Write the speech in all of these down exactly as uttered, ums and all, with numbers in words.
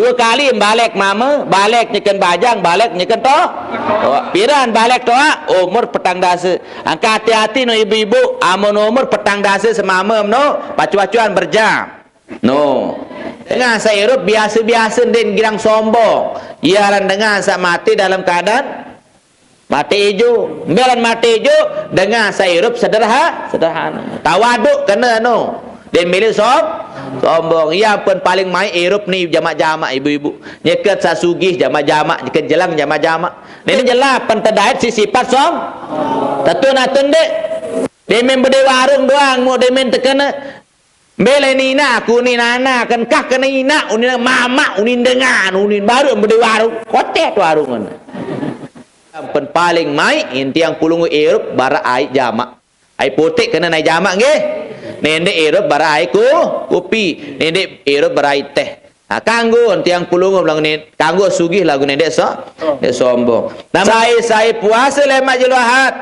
Dua kali balek mama, balek nyeken bajang, balek nyeken to. Oh, piran balek toa, umur petang dasa. Angka hati-hati no ibu-ibu, amun umur petang dasa semama no, pacu-pacuan berja. No. Dengan sa irup biasa-biasa, ndeq girang sombong. Ia aran dengan sa mati dalam keadaan mati ijo. Mbe aran mati ijo, dengan sa irup sederha-, sederhana. Tawaduk kena no. Ndeq mele som-, sombong. Ia pun paling maiq irup ni jamaq-jamaq ibu-ibu. Nyeket sa sugih jamaq-jamaq, nyeket jelang jamaq-jamaq. Nini jelas pen tedait si sipat som-, tetu natun ndeq. Demen bede warung doang, mau demen tekene. Mbe lain inaq, aku ni nana, ken kah kene inaq, unin mamaq, unin dengan, unin baruq bede warung. Kotek tu warung ngene. Pen paling maiq, intiang pulung irup baraq aiq jamaq. Aiq puteq kene nai jamaq nggih. Nendeq irup baraq aiq ku-, kupi, nendeq irup baraq aiq teh. Nah, kanggo tiang pulungguh laguq ne-, kanggo sugih laguq nendeq so-, ndeq sombong. Nah, sai-sai puase lemaq jelo Ahad,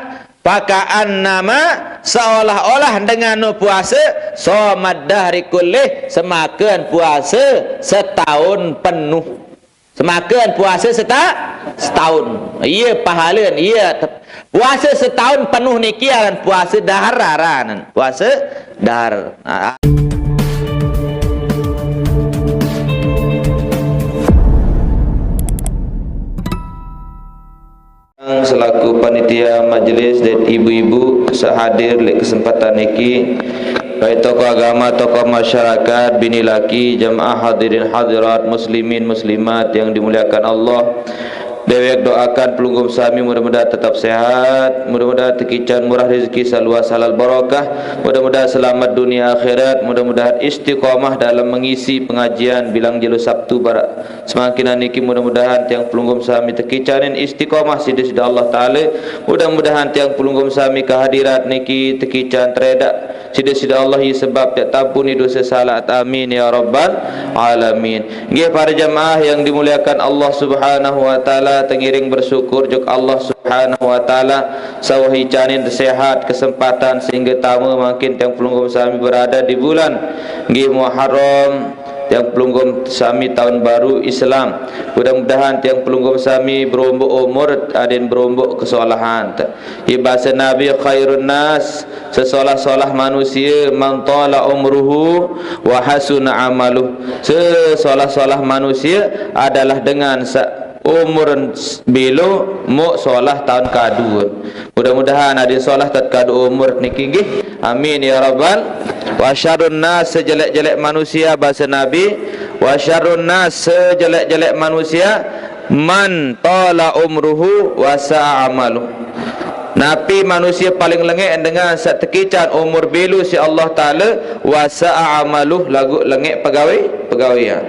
faka'annama, seolah-olah dengan no puase, somad dahri kullih, semaken puase setaun penuh. Semaken puase seta-, setaun. Iya pahalen, iya te-, puase setaun penuh niki aran puase dahar aranan. Puase dahar. Ah. Selaku panitia majelis dan ibu-ibu saq hadir leq kesempatan niki, baik tokoh agama, tokoh masyarakat, bini laki, jamaah hadirin hadirat, muslimin muslimat yang dimuliakan Allah. Dewek doakan pelungguh sami mudah-mudahan tetap sehat, mudah-mudahan tekican murah rezeki saq luas halal barokah, mudah-mudahan selamat dunia akhirat, mudah-mudahan istiqomah dalam mengisi pengajian bilang jelo Sabtu barak semangkinan niki, mudah-mudahan tiang pelungguh sami tekicanin istiqomah side-side Allah Taala, mudah-mudahan tiang pelungguh sami kehadirat niki tekican teredaq side-side Allah, ie sebab jaq tampuni dose salaq. Amin ya rabbal alamin. Nggih, para jamaah yang dimuliakan Allah Subhanahu wa Taala, tengiring bersyukur jok Allah Subhanahu wa Taala, saq wah icanin sehat, kesempatan, sehingga tame mangkin tiang pelungguh sami berada di bulan, nggih, Muharram, tiang pelungguh sami taun baru Islam. Mudah-mudahan tiang pelungguh sami beromboq umur, aden beromboq kesolahan. Ie base Nabi, khairun nas, sesolah-solah manusie, man tala umruhu wa hasuna amaluh. Sesolah-solah manusie adalah dengan saq umur belo muq solah taun kadu. Mudah-mudahan aden solah tatkadu umur niki nggih. Amin ya rabbal. Wa syarrun nas, sejelek-jelek manusia, base Nabi, wa syarrun nas, sejelek-jelek manusia, man tala umruhu wa sa'a amaluh. Napi manusia paling lengeq? Dengan saq tekican umur belo siq Allah Taala, wa sa'a amaluh, laguq lengeq pegawe-, pegawean.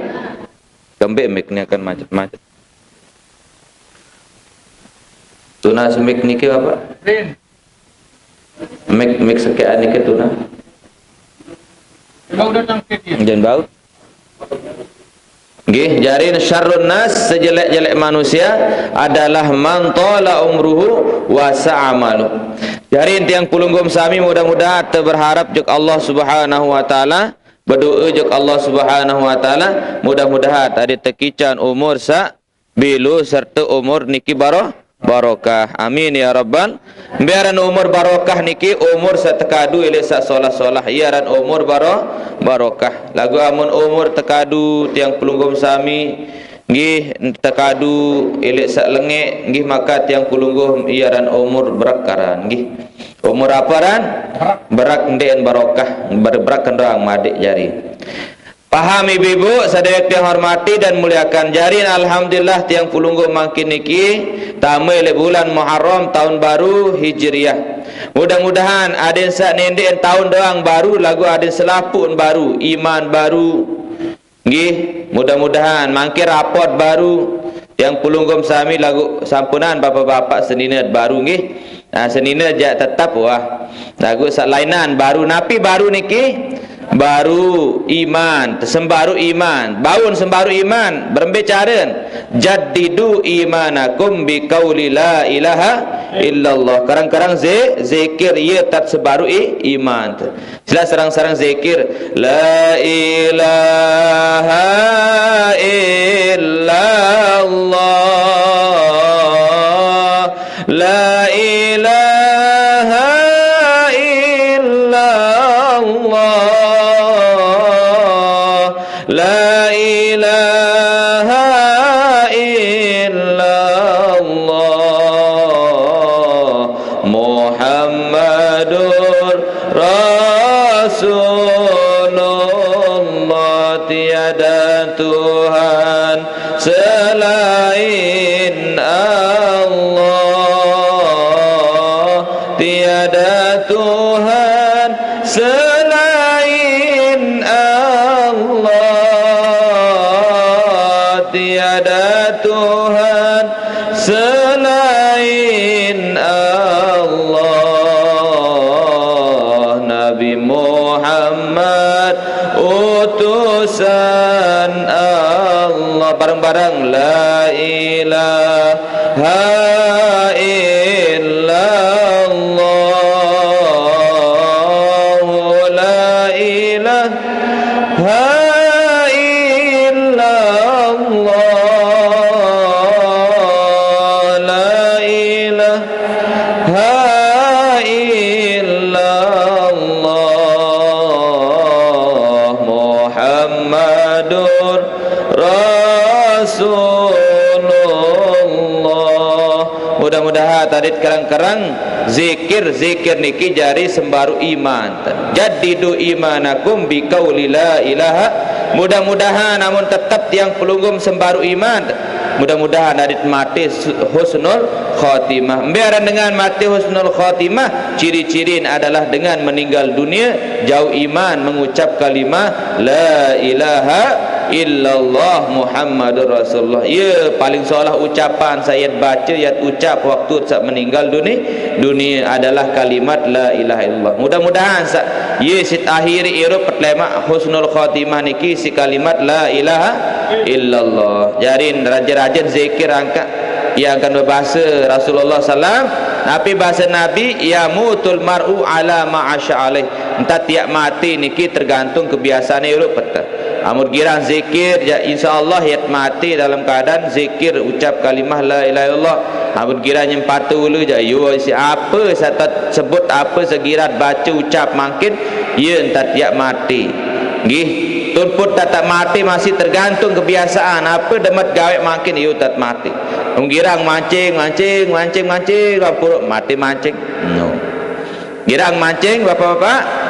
Kembeq mic ni akan macet-macet. Tunas mic niki, Bapak. Mic, mic sekean niki tunas. Jangan bau. Nggih, jarin syarrun nas, sejelek-jelek manusia adalah man tala umruhu wa sa'a amaluh. Jarin tiang pelungguh sami mudah-mudahan teberharap jok Allah Subhanahu wa Taala, bedoe jok Allah Subhanahu wa Taala, mudah-mudahan aden tekican umur saq belo serte umur niki baro-, barokah. Amin ya rabbal. Mbe aran umur barokah niki? Umur saq tekadu ileq saq solah-solah, ie aran umur baro-, barokah. Laguq amun umur tekadu tiang pelungguh sami, nggih, tekadu ileq saq lengeq, nggih, maka tiang pelungguh ie aran umur berek aran, nggih. Umur ape aran? Berek, ndeqen barokah, ber-, berek doang madeq jari. Paham, ibu-ibu saq dewek tiang hormati dan muliakan? Jarin, alhamdulillah, tiang pelungguh mangkin niki tame leq bulan Muharram, taun baru Hijriah. Mudah-mudahan aden saq nendeqen taun doang baru, laguq aden selapuqen baru, iman baru. Nggih, mudah-mudahan mangkin rapot baru. Tiang pelungguh sami laguq sampunan bapak-bapak senine baru, nggih. Nah, senine jaq tetep, wah. Laguq saq lainan baru. Napi baru niki? Baru iman, sembaru iman, baun sembaru iman. Berembe caren? Jaddidu imanakum biqauli la ilaha illallah. Kereng-kereng zi-, zikir, ie tat sembaru i-, iman. Sila sereng-sereng zikir. La ilaha Selain Allah, tiada Tuhan selain Allah, tiada Tuhan selain Allah. Nabi Muhammad utusan Allah. Bareng-bareng, la ilaha illallah, la ilaha illallah, la ilaha illallah, Muhammadur Rasulullah. Mudah-mudahan tadi kerang-kerang zikir-zikir niki jari sembaru iman. Jaddidu imanakum biqauli la ilaha. Mudah-mudahan amun tetep tiang pelungguh sembaru iman, mudah-mudahan adit mati su-, husnul khotimah. Mbe aran dengan mati husnul khotimah, ciri-cirin adalah dengan meninggal dunia jauh iman, mengucap kalimah la ilaha illallah Muhammadur Rasulullah. Ya, paling solah ucapan saya baca, ya ucap waktu saat meninggal dunia, dunia adalah kalimat la ilaha illallah. Mudah-mudahan sa-, ye sit akhiri irup petlemak husnul khotimah niki si kalimat la ilaha illallah. Jarin rajin-rajin zikir angkat yang akan berbahasa Rasulullah sallam. Nabi bahasa Nabi, "Yamutul mar'u ala ma asya alaih." Entah tiap mati niki tergantung kebiasaan irup peta. Amun girang zikir, ya, insya Allah yat mati dalam keadaan zikir, ucap kalimah la ilaha illallah. Amun girang nyempata ulu, ya, yo, si apa satat sebut apa segirat baca ucap mangkin, ya, entah tiap mati. Gih, tun pun tak, tak mati masih tergantung kebiasaan. Apa demet gawe mangkin, yo, tak mati. Amun girang mancing, mancing, mancing, mancing, ampun mati mancing. No. Girang mancing, bapak-bapak?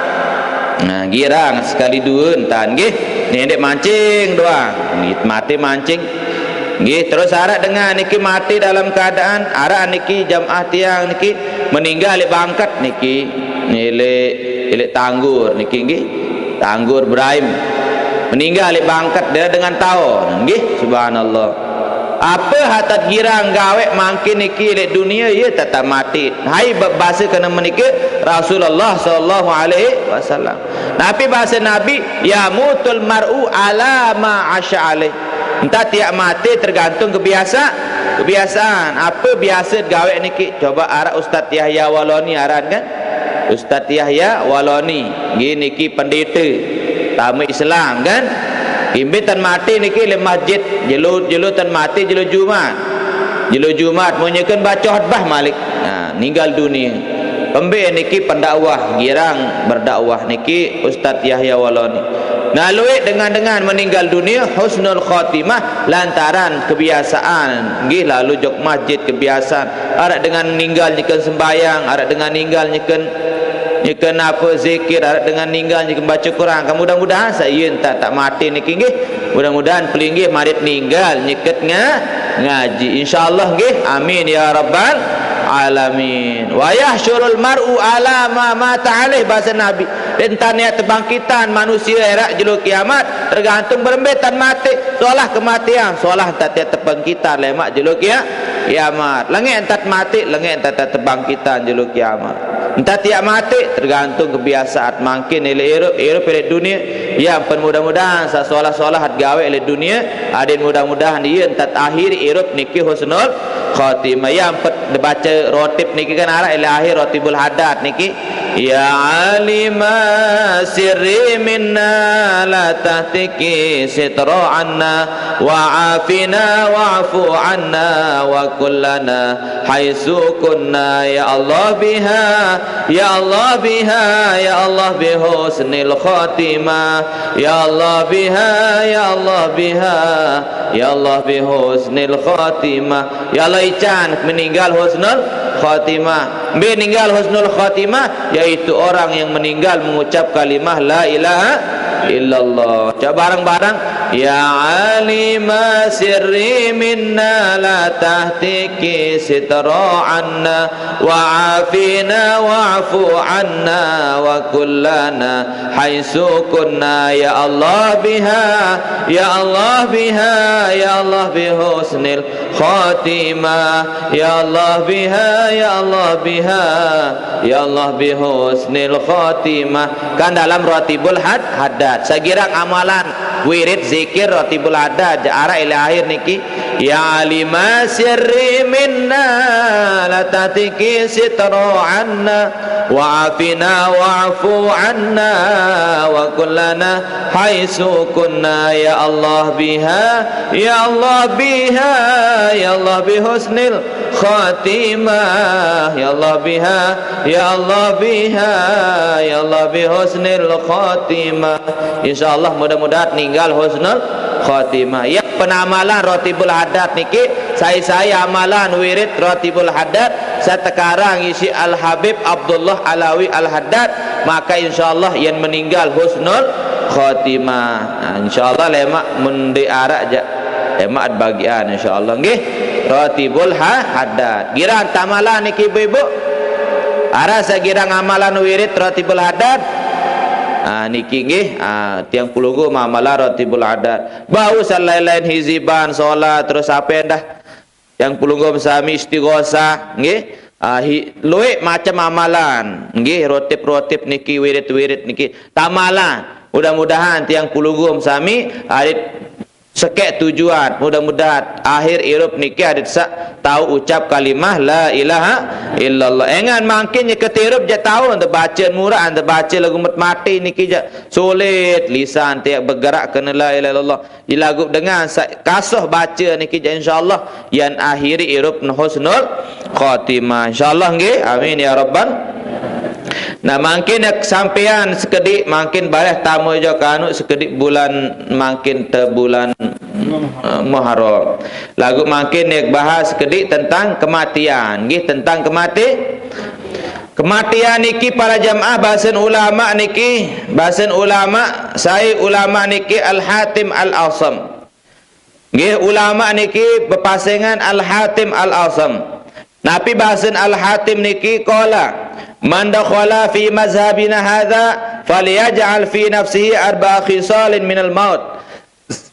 Nah, girang sekali dua entan, gih. Ni dek mancing doang. Ni mati mancing. Gih, terus arak dengan niki mati dalam keadaan, arak niki jamaah tiang niki meninggal di bangkat niki. Ni lek, lek tanggur niki, gih. Tanggur Ibrahim. Meninggal di bangkat dia dengan tao. Gih, subhanallah. Apa hatat girang gawe mangkin niki lek dunia, ya tetap mati. Hai be-, bahasa kena menikah Rasulullah sallallahu alaihi wasallam. Nabi bahasa Nabi, "Yamutul mar'u ala ma asya alaih." Entah tiap mati tergantung kebiasa, kebiasaan. Apa biasa gawe niki? Coba arak Ustaz Yahya Waloni aran kan? Ustaz Yahya Waloni. Gini ki pendeta. Tamu Islam kan? Imbe tan mati niki le masjid. Jelu, jelu tan mati jelu Jumat. Jelu Jumat munyikan baca khutbah malik. Nah, ninggal dunia. Pembe niki pendakwah, girang berdakwah niki Ustaz Yahya Waloni. Nah, luik dengan-dengan meninggal dunia husnul khotimah lantaran kebiasaan. Nggih lalu jok masjid kebiasaan. Arak dengan ninggal nyikan sembayang, arak dengan ninggal nyikan, nyikan apa zikir, arak dengan ninggal nyikan baca Quran. Mudah-mudahan saya tak, tak mati niki nggih. Mudah-mudahan pelinggih marit ninggal nyikat nga-, ngaji. Insyaallah nggih. Amin ya rabbal alamin. Wa yahsyurul mar'u ala ma mata alaih, bahasa Nabi. Entan ya tebangkitan manusia erak jelo kiamat tergantung berembe tan mati. Solah kematian, solah entat ya tebangkitan lemak jelo kia-, kiamat. Lengek entat mati, lengek entat ya tebangkitan jelo kiamat. Entat ya mati tergantung kebiasaan mangkin elek irup, irup elek dunia. Ya, pen mudah-mudahan sa solah-solah hat gawe elek dunia. Adin mudah-mudahan iya entat akhir irup niki husnul khotimah. Ya, empat dibaca rotib niki kan arah elek akhir rotibul hadat niki. Ya alima sirri minna la tahtiki sitra anna wa afina wa'fu anna wa kullana haitsu kunna. Ya Allah biha, ya Allah biha, ya Allah bi husnil khatimah. Ya Allah biha, ya Allah biha, ya Allah bi husnil khatimah. Ya Allah ican meninggal husnul khatimah. Bi ninggal husnul khatimah, yaitu orang yang meninggal mengucap kalimah la ilaha illallah. Coba bareng-bareng. Ya alima sirri minna la tahtiki sitra anna wa afina wa'fu anna wa kullana haitsu kunna. Ya Allah biha, ya Allah biha, ya Allah bi husnil khatimah. Ya Allah biha, ya Allah biha, ya Allah bi husnil khatimah. Kan dalam Ratibul Had Haddad. Sagirang amalan wirid zikir Ratibul Haddad, ja ara ila akhir niki. Ya alima sirri minna la tahtiki sitra anna wa afina wa'fu anna wa kullana haitsu kunna. Ya Allah biha, ya Allah biha, ya Allah bi husnil khatimah. Ya Allah biha, ya Allah biha, ya Allah bi husnil khatimah. Insyaallah, mudah-mudahan ninggal husnul khatimah. Ya, penamalan Ratibul Haddad niki, sai-sai amalan wirid Ratibul Haddad satekarang isi Al Habib Abdullah Alawi Al Haddad, maka insyaallah yang meninggal husnul khatimah. Nah, insyaallah lemak mendi arak ja. Lemak bagian insyaallah nggih. Ratibul ha Haddad. Girang tamalan niki ibu-ibu. Ara sagirang amalan wirid Ratibul Haddad. Ah, niki nggih. Ah, tiang pelungguh mamalan Ratibul Haddad. Bau selain-lain hiziban, solat, terus apa dah? Tiang pelungguh sami istighosah, nggih. Ah, hi, luwih macam amalan, nggih, rotip-rotip niki, wirid-wirid niki, tamalan. Mudah-mudahan tiang pelungguh sami arit sekek tujuan. Mudah-mudahan akhir irup niki arit sak tahu ucap kalimah la ilaha illallah. Engan mangkin nya ketirup ja tahu ente baca murah, ente baca lagu met mati niki ja sulit lisan tiap bergerak kena la ilaha illallah. Dilagup dengan sa-, kasoh baca niki ja, insyaallah yan akhiri irup husnul khatimah. Insyaallah nggih. Amin ya rabbal. Nah, mangkin ya kesampian sekedik, mangkin bareh tamu jo kanu sekedik bulan, mangkin te bulan, eh, Muharram. Lagu mangkin ya bahas sekedik tentang kematian, nggih, tentang kemati-, kematian niki para jamaah, basen ulama niki, basen ulama, sai ulama niki Al Hatim Al Asam. Nggih, ulama niki bepasengan Al Hatim Al Asam. Napi basen Al Hatim niki, qala, "Man dakhala fi mazhabina hadza falyaj'al fi nafsihi arba'a khisalin minal maut."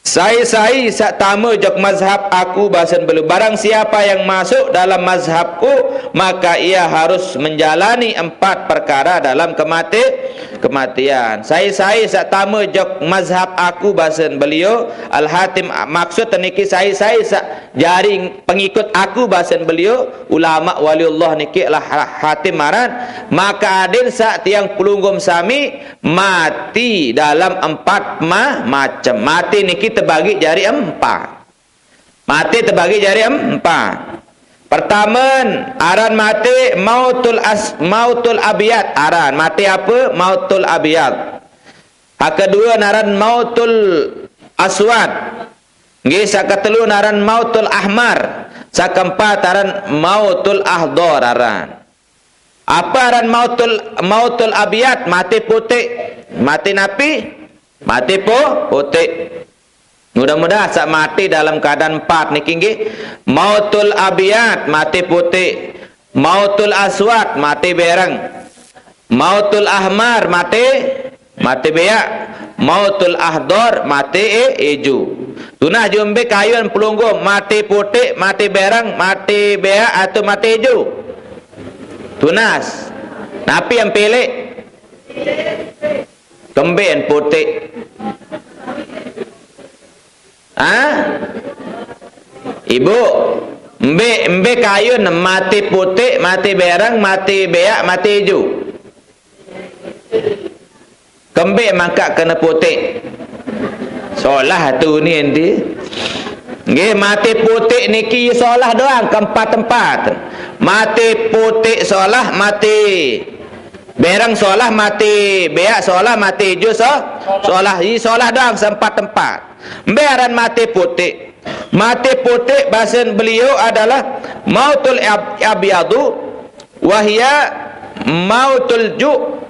Sai-sai sak tama jok mazhab aku, basen beliau. Barang siapa yang masuk dalam mazhabku, maka ia harus menjalani empat perkara dalam kemati-, kematian. Sai-sai sak tama jok mazhab aku, basen beliau. Al Hatim, maksud niki sai-sai sak jari pengikut aku, basen beliau. Ulama waliullah niki Al Hatim aran. Maka adin sak tiang pelungguh sami mati dalam empat ma-, macam. Mati niki tebagi jari empat. Mati tebagi jari em-, empat. Pertama, aran mati mautul as-, mautul abiyad aran. Mati apa? Mautul abiyad. Ha kedua aran mautul aswad. Nggih, sa ketelu aran mautul ahmar. Sa keempat aran mautul ahdor aran. Apa aran mautul, mautul abiyad? Mati putih. Mati napi? Mati pu-, putih. Mudah-mudahan sak mati dalam keadaan empat niki nggih. Mautul abiyad, mati putih. Mautul aswad, mati bereng. Mautul ahmar, mati, mati beak. Mautul ahdor, mati e-, ijo. Tunah jumbe kayun pelungguh, mati putih, mati bereng, mati beak, atau mati ijo? Tunas. Napi yang pilih? Kemben putih. Ha? Ibu, embe, embe kayun mati putih, mati bereng, mati beak, mati ijo? Kembe mangkak kena putih. Solah tu ni enti. Nggih, mati putih niki solah doang ke empat tempat. Mati putih solah, mati bereng solah, mati beak solah, mati ijo so-, solah. I solah doang sempat tempat. Embe aran mati putih. Mati putih basen beliau adalah mautul ab-, abyadu, wahya mautul ju',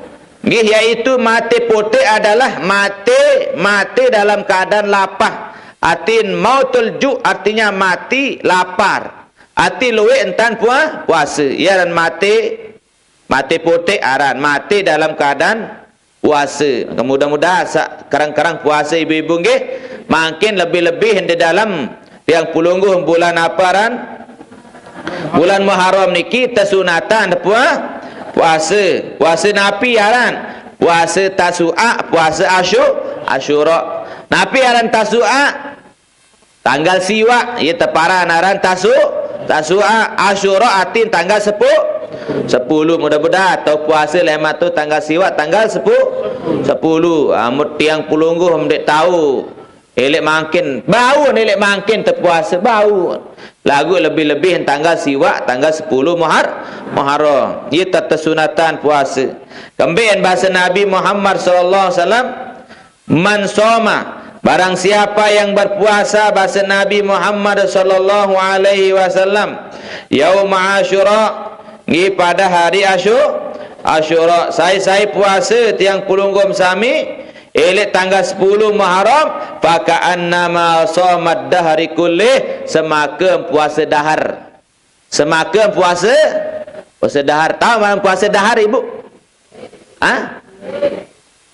Nggih, yaitu mate potek adalah mate, mate dalam keadaan lapar. Artin mautul ju' artinya mati lapar. Arti luwek entan pua-, puasa. Iya aran mate, mate potek aran, mate dalam keadaan puasa. Mudah-mudahan sa-, kerang-kerang puasa ibu-ibu nggih. Mangkin lebih-lebih di dalam tiang pelungguh bulan apa aran? Bulan Muharram niki tesunatan pua-, puasa. Puasa napi aran? Puasa Tasu'a, puasa Asyu-, Asyura. Napi aran Tasu'a? Tanggal siwak, iya teparan aran Tasu-, Tasu'a. Asyura artin tanggal sepu-, sepuluh. Mudah-mudahan tau puasa lemat tu tanggal siwak, tanggal sepu-, sepuluh. Amun tiang pelungguh mendek tau. Elek mangkin, bau elek mangkin tepuasa, bau. Lagu lebih-lebih tanggal siwak, tanggal sepuluh Muhar-, Muharram. Iya tetesunatan puasa. Kemben bahasa Nabi Muhammad sallallahu alaihi wasallam, "Man soma," barang siapa yang berpuasa, bahasa Nabi Muhammad sallallahu alaihi wasallam, "yauma Asyura," nggih pada hari Asyu-, Asyura, sai-sai puasa tiang pelungguh sami, elek tanggal sepuluh Muharram, "faka'annama somad dahri kullih," semakan puasa dahar. Semakan puasa, puasa dahar. Tahu malam puasa dahar, Ibu? Ha?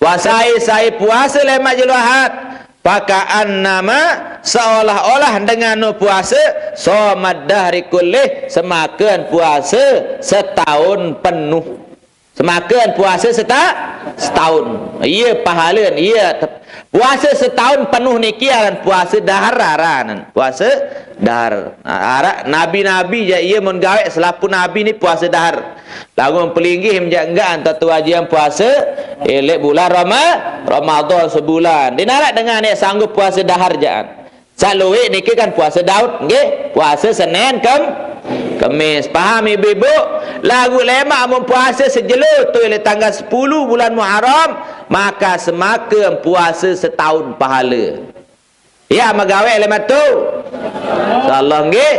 Puasa sai puasa lemat jelo Ahad. "Faka'annama," seolah-olah dengan nu puasa, "somad dahri kullih," semakan puasa setahun penuh. Semakan puasa seta-, setahun. Iya pahala, iya te-, puasa setahun penuh niki aran puasa dahar aran. Puasa dahar. Arak nabi-nabi ja iya mun gawe selaku nabi ni puasa dahar. Lagu pelinggih menjak enggak anta tu ajian puasa, elek bulan Rama-, Ramadan sebulan. Dinarak dengan nek sanggup puasa dahar jaan. Saq lueq niki kan puase Daud, nggih, puase Senen, Kem-, Kemis. Paham, ibu-ibu? Laguq lemaq amun puase sejelo tu leq tanggal sepulu bulan Muharram, maka semaken puase setaun pahale. Ya, megaweq lemaq tu? Insyaallah, nggih.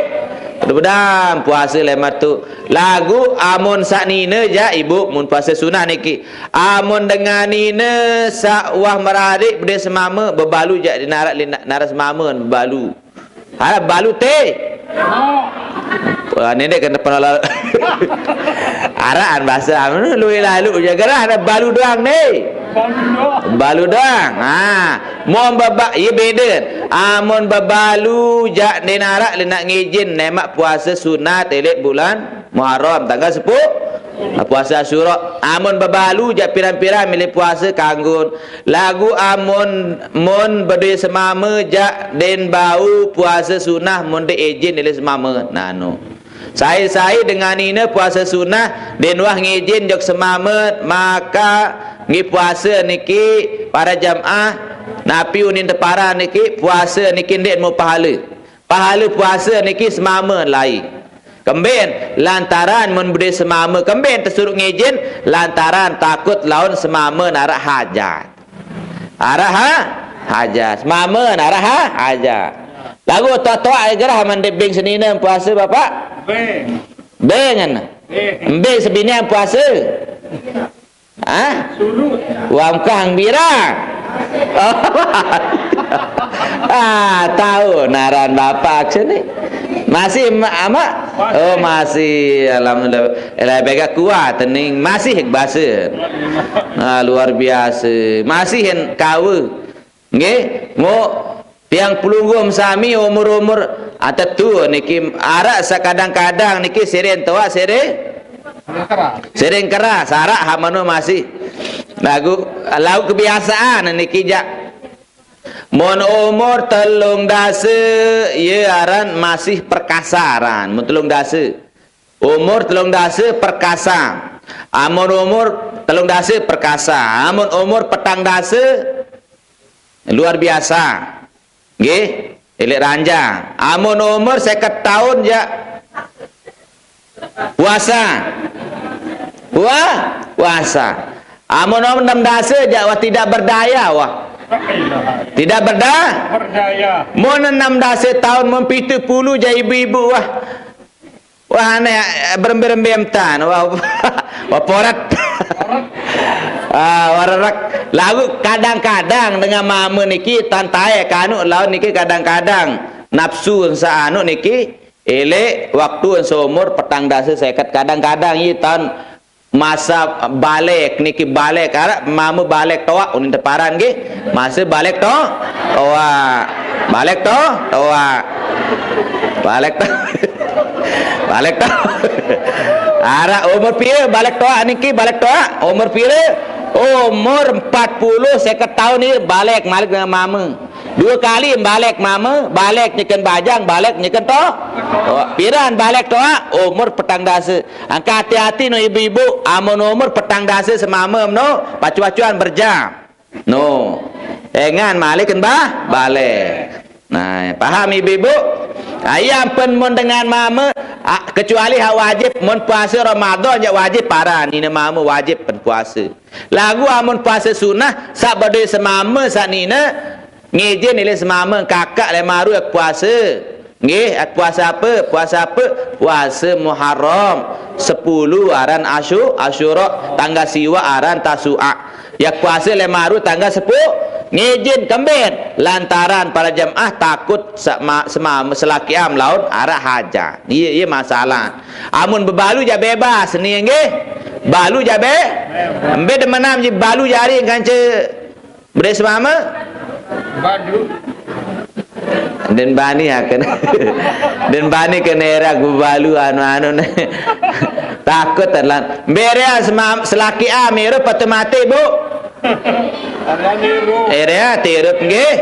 Mudah-mudahan puase lemaq tu. Laguq amun saq nine jaq, ibu, mun puase sunah niki, amun dengan nine saq wah meradik bedoe semame, bebalu jaq di narak, narak semame bebalu. Araq balu te. Wah, nene kena penolak. Araqan bahasa anu lueq lalu je gerah ada balu doang ne. Balu doang. Ha, mun beba-, ye bede. Amun bebalu jaq di narak le nak ngijin nemaq puase sunat eleq bulan Muharram tanggal sepulu. Puase Asyura. Amun bebalu jaq pirang-pirang milih puase kanggo. Laguq amun, mun bedoe semame jaq den bau puase sunah mun de ijin milih semame. Nano. Sai-sai dengan nine puase sunah den wah ngijin jok semame, maka nggih puase niki para jamaah napi unin teparan niki puase niki ndeq mu pahale. Pahale puase niki semame lai. Kemben lantaran mun bedoe semame kemben tesuruq ngijin lantaran takut laun semame naraq hajat. Araq ha-, hajat. Semame naraq ha-, hajat. Laguq toaq-toaq gerah mande beng senine puase, Bapak? Beng. Beng. Beng sebinian puase. Ha? Wah, engkah bira. Ah, tahu naran bapak sini. Masih, Ma-, Amaq? Oh, masih. Alhamdulillah. Elah, bega kuat, ning masih basa. Ah, luar biasa. Masih en kawe. Nggih, mu tiang pelungguh sami umur-umur, ah, tetu niki araq sekadang-kadang niki siring toaq, siring, siring keras, araq hamano masih. Lagu, lagu kebiasaan niki jaq. Mun umur telung dase, ye aran masih perkasa aran, mun telung dase. Umur telung dase perkasa. Amun umur telung dase perkasa. Amun umur petang dase luar biasa. Nggih, eleq ranjang. Amun umur seket taun jaq puasa. Wah, puasa. Amun umur enem dase jaq wah tidak berdaya wah. Tidak berda-, berdaya. Mun enem dase taun, mun pitu pulu jaq ibu-ibu wah. Wah, ane, eh, berembe-rembe emtan. Wah, wah, poret. Ah, warerek. Lagu kadang-kadang dengan mama niki tan tae kanu laun niki kadang-kadang nafsu sa anu niki elek waktu seumur petang dasa seket kadang-kadang i tan masa balik niki balik arek mama balik toa unin teparan nggih. Masa balik to toa. Balik to toa. Balik to. Balik to. Arek umur pira balik toa niki balik toa? Umur pira? Umur empat puluh seket tahun ni balik malik dengan mama. Dua kali balik mama, balik nyeken bajang, balik nyeken to. Oh, piran balik toa? Umur petang dasa. Angka hati-hati no ibu-ibu, amun umur petang dasa semama no, pacu-pacuan berja. No. Engan malik kan bah, balik. Nah, paham ibu-ibu? Ayam pen mun dengan mama, ah, kecuali hak wajib, mun puasa Ramadan jak wajib paran, nina mama wajib pen puasa. Lagu amun puasa sunah, sak badoi semama sak nina, ngijin ilih semama kakak le maru ak puasa. Nggih, ak puasa apa? Puasa apa? Puasa Muharram. Sepuluh aran Asyu, Asyura, tanggal siwa aran Tasu'a. Yak puasa le maru tanggal sepuluh. Ngijin kembin lantaran para jemaah takut sama, sama selaki am laun arah haja. Iya, iya masalah. Amun bebalu ja bebas ni nggih. Balu ja be. Embe demenam ji balu jari kance Beri semama? Badu. Den bani akan. Den bani kena era bebalu anu-anu ne. Takut adalah. Beri semam selaki am irup atau mati, Bu? Ada niru. Era tirup nggih.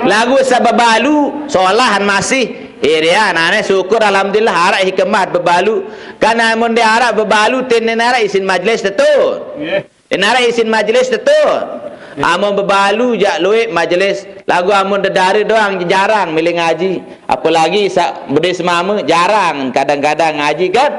Lagu sababalu solahan masih. Era nane syukur alhamdulillah arak hikmat bebalu. Kan amun dia arak bebalu tenen arak isin majlis tetu. Nggih. Enara isin majelis tetu. Amun bebalu jak luik majelis. Lagu amun dedara doang jarang milih ngaji. Apalagi sak bede semama jarang kadang-kadang ngaji kan.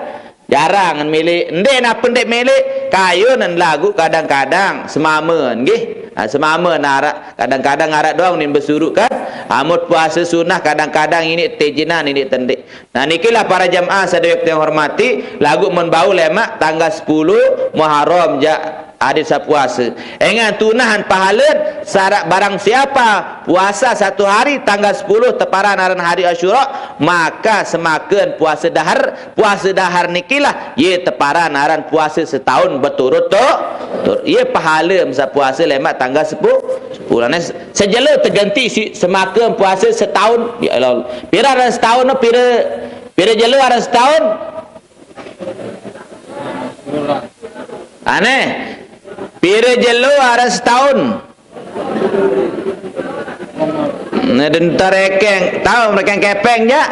Jarang milih. Ende napa ende milih? Kayun lagu kadang-kadang semama nggih. Ha, semama narak kadang-kadang arak doang ni besurukan. Amun puasa sunah kadang-kadang ini tejinan ini tendik. Nah, nikilah para jamaah sadaya yang hormati, lagu mun bau lemak tanggal sepuluh Muharram ja adit sapuasa. Engan tunahan pahala syarat barang siapa puasa satu hari tanggal sepuluh teparan aran hari Asyura, maka semakan puasa dahar, puasa dahar nikilah ye teparan aran puasa setahun berturut tu, tur. Ye pahala masa puasa lemak tanggal sepuluh, sepuluh. Nah, sejelo terganti si semakan puasa setahun. Ya Allah. Pira aran setahun no pira Pira jelo aran setahun? Aneh. Pira jelo aran setahun? Nah, den tarekeng, tahu merekeng kepeng ja.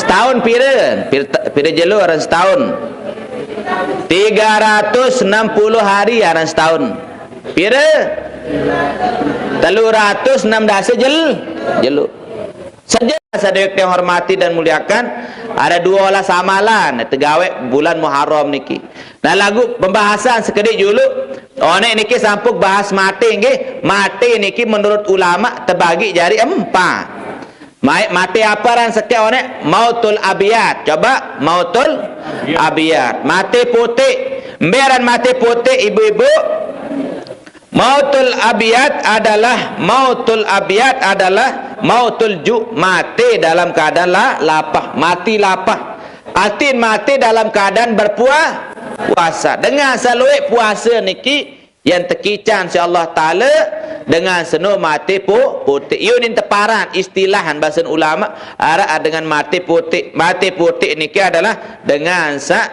Setahun pira? Pira, pira jelo aran setahun? Tiga ratus enam puluh hari aran setahun. Pira? Telu ratus enam dasa jel, jelo. Saja sadaya yang hormati dan muliakan, ada dua olah samalan tegawe bulan Muharram niki. Nah, lagu pembahasan sekedik julu. Onek niki sampuk bahas mati nggih. Mati niki menurut ulama terbagi jadi empat. Mai-, mati apa ran seke onek? Mautul abiyat. Coba mautul abiyat. Mati putih. Embe aran mati putih ibu-ibu? Mautul abiyat adalah, mautul abiyat adalah mautul ju, mati dalam keadaan la, lapah, mati lapah. Artin mati dalam keadaan berpua-, puasa. Dengan seluik puasa niki yang tekican si Allah Taala dengan seno mati pu-, putih. Yunin teparan istilahan bahasa ulama arah dengan mati putih. Mati putih niki adalah dengan sa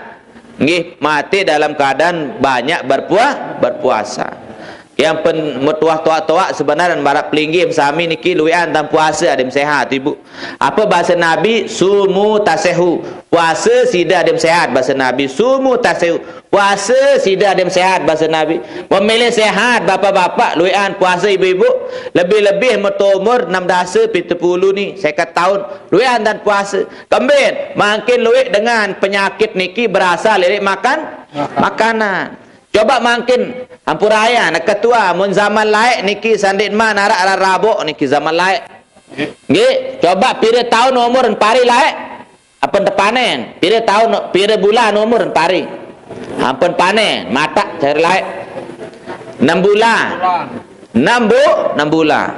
Nggih, mati dalam keadaan banyak berpua-, berpuasa. Yang pen metuah toak-toak sebenarnya barat pelinggih sami niki luian dan puasa adim sehat ibu. Apa bahasa Nabi? Sumu tasehu. Puasa sida adim sehat bahasa Nabi. Sumu tasehu. Puasa sida adim sehat bahasa Nabi. Memilih sehat bapak-bapak luian puasa ibu-ibu. Lebih-lebih metu umur enam dasa pitu puluh ni, sekat tahun. Luian dan puasa. Kembin, makin luik dengan penyakit niki berasal dari makan, makanan. Coba makin ampuraya, nak ketua, mun zaman laik niki sandin man arak arak rabok niki zaman laik. Nggih, coba pira tahun umur pari laik? Apa tepanen? Pira tahun, pira bulan umur pari? Ampun panen, matak cari laik. Enam bulan. Enam bu-, enam bulan.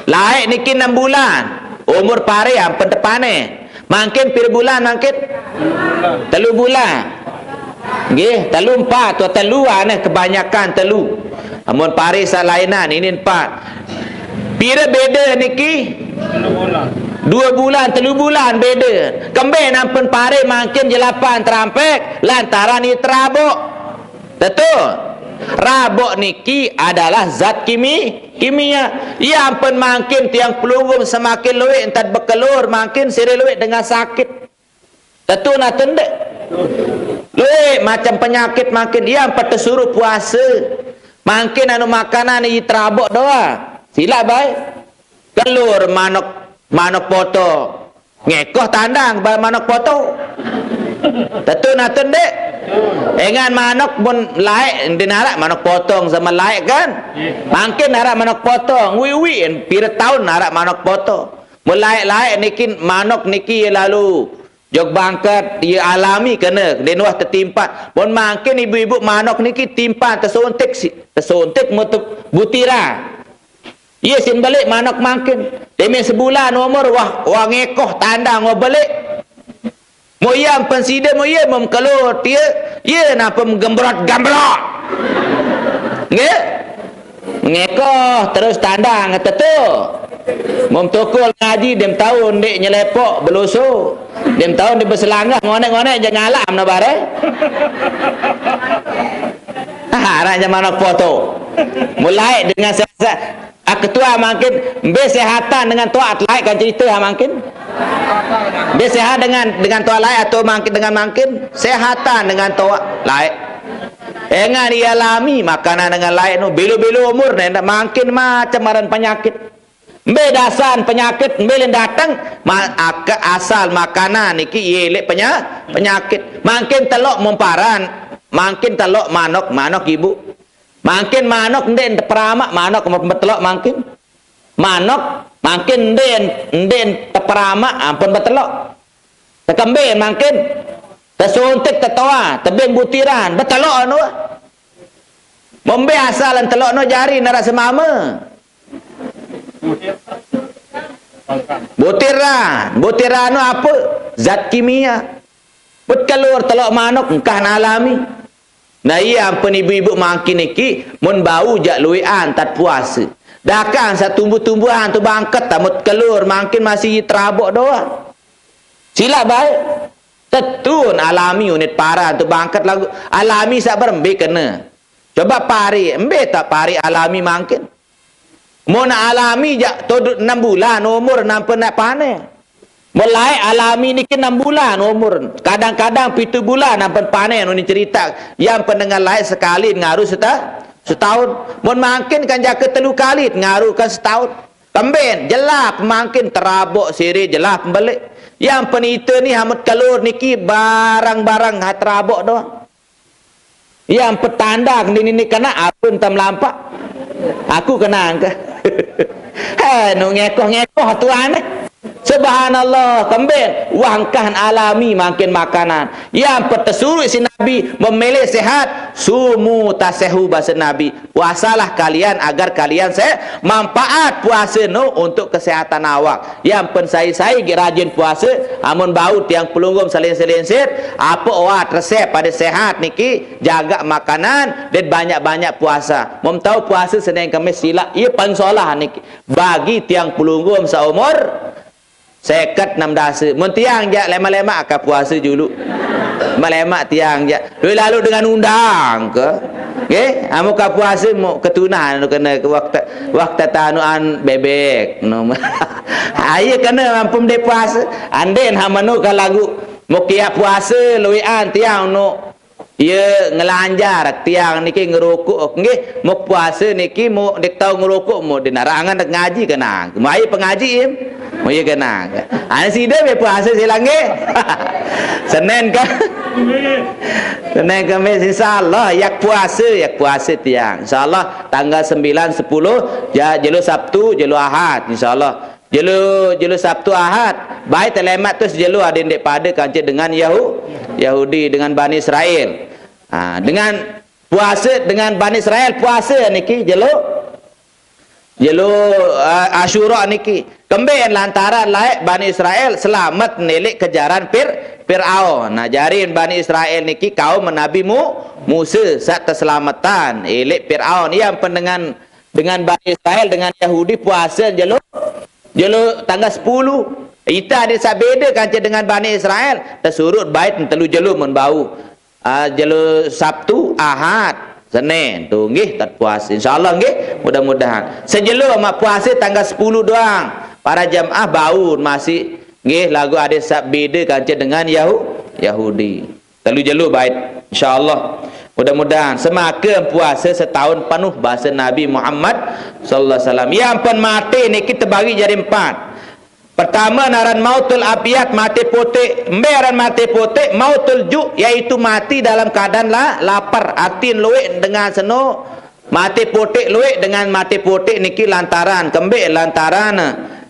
Laeq niki enam bulan. Umur pare ampun tepaneh. Mangkin pire bulan mangkin? Telu bulan. Nggih, telu empat, atau telu aneh kebanyakan telu. Amun pare saq laenan, ini empat. Pire bede niki? Due bulan, telu bulan bede. Kembe ampun pare mangkin jelapan terampek, lantaran ie teraboq. Tetu. Raboq niki adalah zat kimi-, kimia. Ie ampun mangkin tiang pelungguh semakin lueq entan bekelor, mangkin sire lueq dengan sakit. Tetu natun ndeq? Lueq macem penyakit mangkin. Ie ampun tesuruh puase. Mangkin anu makanan ie teraboq doang. Silaq bae. Kelor manok, manok potong. Ngekoh tandang bal manok potong. Tetu natun ndeq? Engan manok mun laeq ndeq naraq manok potong sama laeq kan? Mangkin naraq manok potong. Wi-wi pire taun naraq manok potong. Mun laeq-laeq niki manok niki lalu jok bangket, ie alami kene, ndeq nuah tetimpan. Mun mangkin ibu-ibu manok niki timpan tesuntik si-, tesuntik mutu butiran. Ie sin beleq manok mangkin. Demen sebulan umur, wah, wah ngekoh tandang wah beleq. Mo ie ampun side, mo ie mem kelor, tie, ie nampun gembrot-gembrot. Nggih? Ngekoh terus tandang tetu. Mem tukul ngaji, dem taun ndeq nyelepoq beloso. Dem taun ndeq beselanggah, ngoneq-ngoneq je ngalam ne bare. Ah, araq jaman foto. Mulai dengan se-, se-, ah, ketua mangkin, mbe sehatan dengan toaq laeq kan cerite, ah, mangkin? Mbe sehat dengan, dengan toaq laeq atau mangkin dengan mangkin? Sehatan dengan toaq laeq. Engan ie alami makanan dengan laeq no, belo-belo umur ne, ndeq mangkin macem aran penyakit. Mbe dasan penyakit, mbe len dateng? Ma-, ake-, asal makanan niki ie leq penya-, penyakit. Mangkin teloq memparan, mangkin teloq manok, manok ibu. Mangkin manok ndeq teperamaq, manok beteloq mangkin. Manok mangkin ndeq, ndeq teperamaq, ampun beteloq. Tekembe mangkin, tesuntik tetoa, tebeng butiran, beteloq anu. Mbe asal teloq no jari naraq semame. Butiran, butiran no ape? Zat kimia. Bet kelor teloq manok engkah alami. Nah, ie ampun ibu-ibu mangkin niki, mun bau jaq lueqan tat puase. Dakang saq tumbuh-tumbuhan tu bangket, tamut kelor mangkin masih teraboq doang. Silaq bae. Tetun alami unit paran tu bangket laguq alami saq berembe kene. Coba pare, embe taq pare alami mangkin? Mun alami jaq todut enem bulan umur nampe naq paneh. Mun laeq alami niki enem bulan umur. Kadang-kadang pitu bulan nampe paneh, nuni cerita. Yang pendengar laeq sekali ngaru seta-, setaun. Mun mangkin kan jake telu kali ngaru kan setaun. Kemben, jelah pemangkin teraboq sire, jelah pembeleq. Yang penite ni hamut kelor niki barang-barang ha teraboq doang. Yang petandang di nini kena apun tam lampak. Aku kenang ke. He, nu ngekoh-ngekoh tuan eh. Subhanallah, kemben. Wah engkah alami mangkin makanan. Yang petesuruq si Nabi memilih sehat, sumu tasehu base Nabi. Puasalah kalian agar kalian se-, manfaat puase no untuk kesehatan awak. Yang pen sai-sai ge rajin puase, amun bau tiang pelungguh selin-selinsir, ape oat resep pade sehat niki, jaga makanan, dan banyak-banyak puasa. Mem tau puase Senin Kemis silaq, ie pansolah niki. Bagi tiang pelungguh seumur seket enam dase. Mun tiang jaq lemaq-lemaq ka puase juluq. Lemaq-lemaq tiang jaq. Lui lalu dengan undang ke. Nggih, amun ka puase mu ketunan kene ke waktu, waktu tanuan bebek. No. Aye kene ampun de puase. Anden hamanu ka lagu. Mu kiaq puase lueqan tiang no. Ie ngelanjar tiang niki ngerokok, nggih, muk puase niki muk ndeq tau ngerokok, muk denarangan ndeq ngaji kenang. Mai pengaji, im? Mu ie kenang. Ane side be puase silang nggih. Senen ke? Senen Kemis insyaallah yak puase, yak puase tiang. Insyaallah tanggal sembilan, sepuluh, ja-, jelo Sabtu, jelo Ahad, insyaallah. Jelo, jelo Sabtu Ahad, bae telemaq terus jelo ade ndeq pade kance dengan Yahu-, Yahudi, dengan Bani Israel. Ha, dengan Puasa dengan Bani Israel, puasa niki jelo, jelo, ah, Asyura niki. Kemben lantaran laek Bani Israel selamet nelik kejaran Fir-, Firaun. Nah, jarin Bani Israel niki kaum Nabi Mu-, Musa sat keselamatan elik Firaun. Ia pen dengan, dengan Bani Israel, dengan Yahudi puasa jelo, jelo tanggal sepuluh. Ita ade sat beda kanca dengan Bani Israel. Tesurut bait telu jelo mun bau. Ah, jelo Sabtu, Ahad, Senin. Tu nggih tat puasa. Insyaallah nggih, mudah-mudahan. Sejelo amat puasa tanggal sepuluh doang. Para jamaah bau masih nggih lagu ade sat beda kanca dengan Yahu-, Yahudi. Telu jelo bait. Insyaallah. Mudah-mudahan semaka puasa setahun penuh bahasa Nabi Muhammad sallallahu alaihi wasallam. Ia pen mati niki tebagi jadi empat. Pertama, naran mautul abyad, mati putik. Embe aran mati putik, mautul ju', iaitu mati dalam keadaan la-, lapar. Atin luik dengan seno, mati putik luik dengan mati putik niki lantaran, kembe lantaran,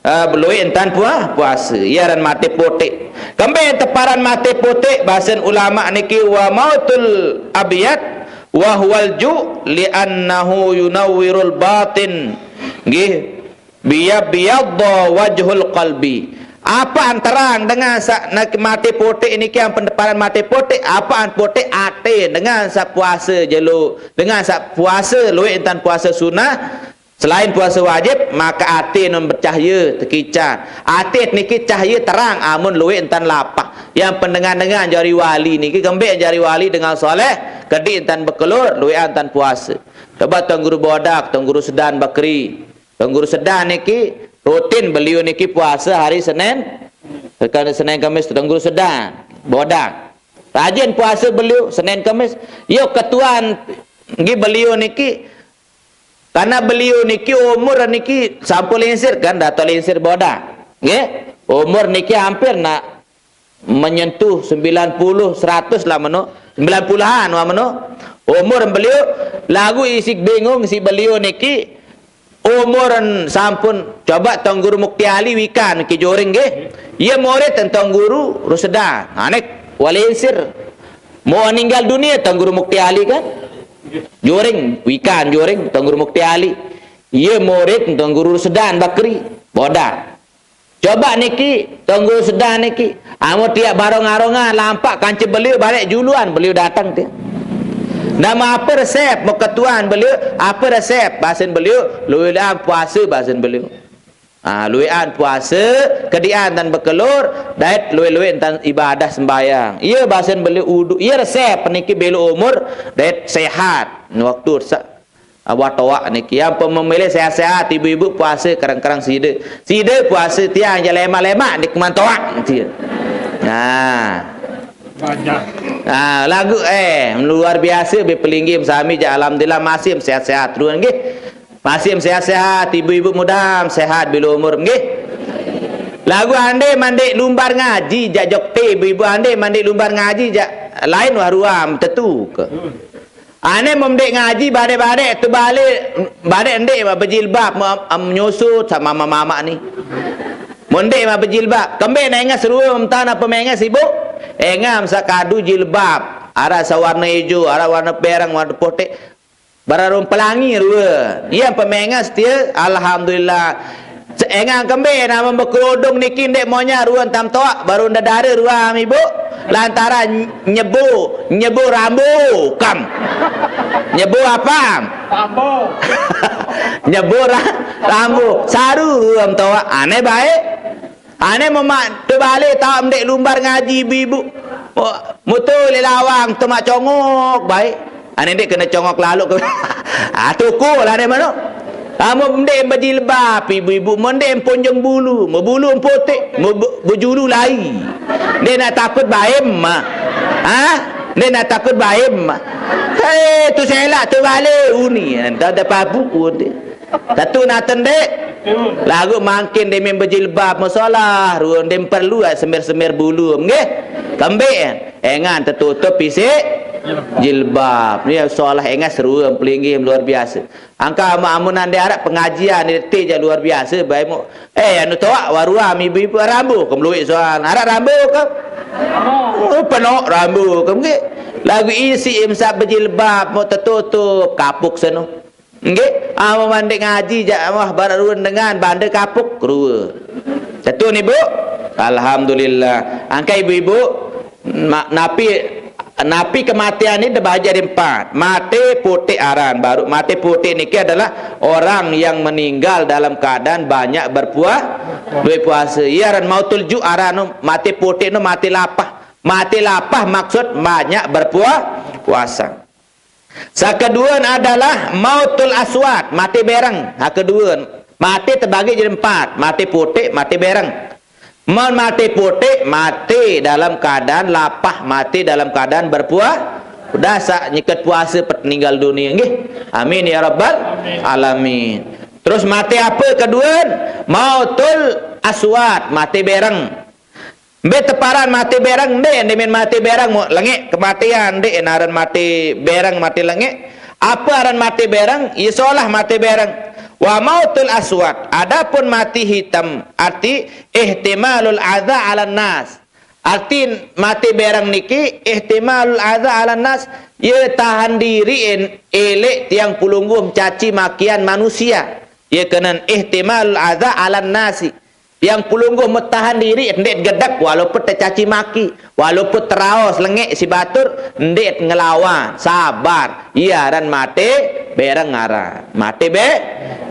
eh, luik entan pua-, puasa. Ia aran mati putik. Kembe teparan mati putik, bahasan ulama niki wa mautul abyad, wa huwal ju', li'annahu yunawwirul batin. Nggih. Biya-, biyadda wajhul qalbi. Apaan terang dengan sa-, nak mati putik niki, yang pendeparan mati putik, apaan putik ate dengan sat puasa jelo, dengan sat puasa luik entan puasa sunah, selain puasa wajib, maka ate nun bercahaya tekican. Ate niki cahaya terang amun luik entan lapah. Yang pendengar-dengar jari wali niki, kembe jari wali dengan soleh, kedi entan bekelur, luik entan puasa. Coba Tuan Guru Bodak, Tuan Guru Sedan Bakri. Tuan Guru Sedan niki rutin beliau niki puasa hari Senin, sekali Senin Kamis, Tuan Guru Sedan Bodak. Rajin puasa beliau Senin Kamis. Yo ketuan nggih beliau niki, karena beliau niki umur niki sampun lingsir kan, Dato Lingsir Bodak. Nggih, umur niki hampir nak menyentuh sembilan puluh, seratus lah meno, sembilan puluhan wah meno. Umur beliau, lagu isik bingung si beliau niki, umur sampun, coba Tuan Guru Mukti Ali wikan ki Joring nggih. Ia murid Tuan Guru Rusdan. Anek walinsir. Mau meninggal dunia Tuan Guru Mukti Ali kan? Joring, wikan Joring Tuan Guru Mukti Ali. Ia murid Tuan Guru Rusdan Bakri. Bodak. Coba niki, Tuan Guru Sedan niki. Amun tiap barong-arongan lampak kanca beliau barek juluan beliau datang tu. Nama apa resep muka tuan beliau? Apa resep bahasan beliau? Luelan puasa bahasan beliau. Ah, luelan puasa, kedian tan bekelur, dait luelan tan ibadah sembahyang. Ia bahasan beliau udu, ia resep niki belo umur, dait sehat. Waktu sa-, Awak toak niki, ampun memilih sehat-sehat, ibu-ibu puasa kerang-kerang sida. Sida puasa tiang je lemak-lemak di keman toak dia. Nah. Banyak. Nah, lagu, eh, luar biasa be pelinggih sami je, alhamdulillah masih sehat-sehat terus nggih. Masih sehat-sehat, ibu-ibu muda sehat bila umur nggih. Lagu ande mandi lumbar ngaji jak jok te, ibu-ibu ande mandi lumbar ngaji jak lain wah ruam tetu ke. Ane memdek ngaji badek-badek tu balik, badek endek mak bejilbab, am, am, nyusut sama mama-mama ni. Mondek mak bejilbab. Kembe nengas rua mentana pemengas ibu? Engam sakadu jilbab. Ara sawarna ijo, ara warna perang, warna putih. Bararung pelangi rua. Ia pemengas dia, alhamdulillah. Engang kembe nama bekerudung niki ndek monya ruan tam toak baru ndedara ruam ibu. Lantaran nyebu, nyebu rambu kam. Nyebu apa? Rambu. Nyebu ra-, rambu. Saru ruam toak. Ane baik. Ane memak tu balik tahu mendek lumbar ngaji ibu-ibu. Oh, mutu lelawang tu mak congok baik. Ane dek kena congok lalu ke. Ah, tuku lah ane mano. Kamu mendek bejilbab ibu-ibu, mendek ponjong bulu, mau bulu potek, mau be-, bejulu lai. Dia nak takut baim mah. Ha? Dia nak takut baim mah. Hei, tu selak tu balik uni. Entah ada pabu pun dia. Satu nak tendek. Lagu mangkin dia main bejilbab masalah, ruang dia perlu ah semir-semir bulu nggih. Kembik engan tertutup pisik jilbab. Ni soalah engan seru pelinggih luar biasa. Angka amun ande arak pengajian ni ti je luar biasa baik mu. Eh, anu toak waruam ibu-ibu rambu ke meluik soal. Arak rambu ke? Oh, penok rambu ke nggih. Lagu isi im sab bejilbab, mau tertutup, kapuk seno. Nggih, amun mandek ngaji jak wah barak ruan dengan banda kapuk rua. Tetu ni, Bu? Alhamdulillah. Angkai ibu-ibu, ma-, napi, napi kematian ni dibagi jadi empat. Mati putik aran. Baru mati putik niki adalah orang yang meninggal dalam keadaan banyak berpuah, berpuasa. Iya aran mautul ju' aran tu, mati putik tu mati lapah. Mati lapah maksud banyak berpuah, puasa. Sakeduan adalah mautul aswad, mati bereng. Ha kedua, mati terbagi jadi empat, mati putik, mati bereng. Mun mati putik, mati dalam keadaan lapah, mati dalam keadaan berpuah. Udah sak nyikat puasa pet ninggal dunia nggih. Amin ya rabbal alamin. Terus mati apa kedua? Mautul aswad, mati bereng. Mbe teparan mati bereng, nde, nde men mati bereng, mu lengek kematian, nde, aran mati bereng, mati lengek. Apa aran mati bereng? Isolah mati bereng. Wa mautul aswad, adapun mati hitam, arti ihtimalul adza 'alan nas. Arti mati bereng niki ihtimalul adza 'alan nas, ye tahan diri en elek tiang pelungguh caci makian manusia. Ye kenen ihtimalul adza 'alan nasi. Tiang pelungguh metahan diri, nde gedek walaupun tercaci maki, walaupun teraos lengek si batur, nde ngelawan, sabar. Iya aran mati bereng aran. Mati be-,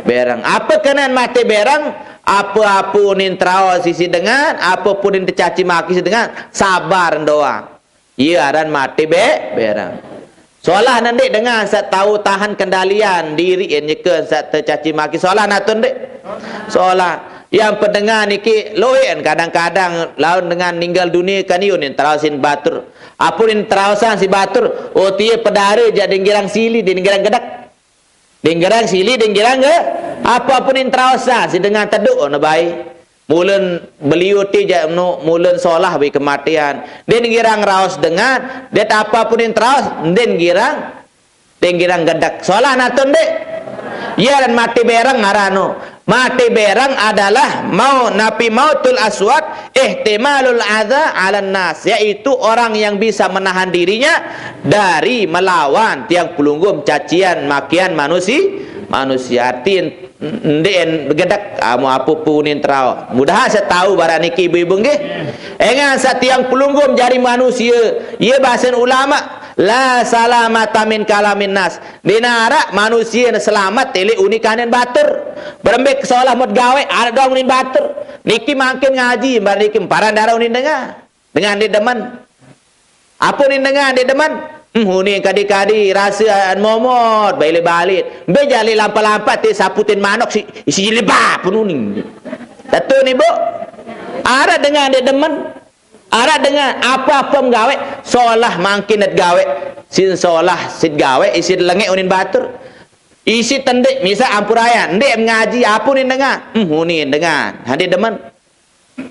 bereng. Apa kenen mati bereng? Apa-apa unin teraos isi dengan, apa pun unin tercaci maki si dengan, sabar doang. Iya aran mati be-, bereng. Solah nende dengan sat tau tahan kendalian diri en nyeken sat tercaci maki. Solah natun dek. Solah. Yang pendengar niki loen kadang-kadang laun dengan ninggal dunia kan iun yang teraosin batur. Apun yang teraosan si batur, oh tie pedare jak dingirang sili, dingirang gedek. Dingirang sili, dingirang ge. Apapun yang teraosan si dengan teduk ono bae. Mulen beliau ti jak nu, mulen solah wi kematian. Den girang raos dengan, det apapun yang teraos, den girang, den girang gedek. Solah natun dek. Ya dan mati bereng arano. Mati bereng adalah mau napi mautul aswad, ihtimalul adza 'alan nas, yaitu orang yang bisa menahan dirinya dari melawan tiang pelungguh cacian makian manusi-, manusia. Artin Nde en gedek, amu apu punin terao. Mudahan saya tahu barang niki ibu-ibu nggih. Engan satiang pelungguh jari manusia, ia bahasan ulama, la salamata min kalamin nas. Dina arak manusia na selamat elek uni kanen batur. Berembik solah mut gawe, arak doang unin batur. Niki mangkin ngaji, bar niki paran darah unin dengar. Dengan dia demen. Apa ni dengan dia demen? Hmm, huni kadi-kadi rasa an momot, balik-balik. Be jali lampa-lampa ti saputin manok si, isi jilbab pun huni. Tentu ni, Bu. Arak dengan dia demen. Arak dengan apa-apa menggawe, solah mangkin net gawe. Sin solah, sin gawe, isi lengek unin batur. Isi tendik, misal ampuraya, ndik mengaji, apa ni dengan? Hmm, huni dengan. Hadi demen.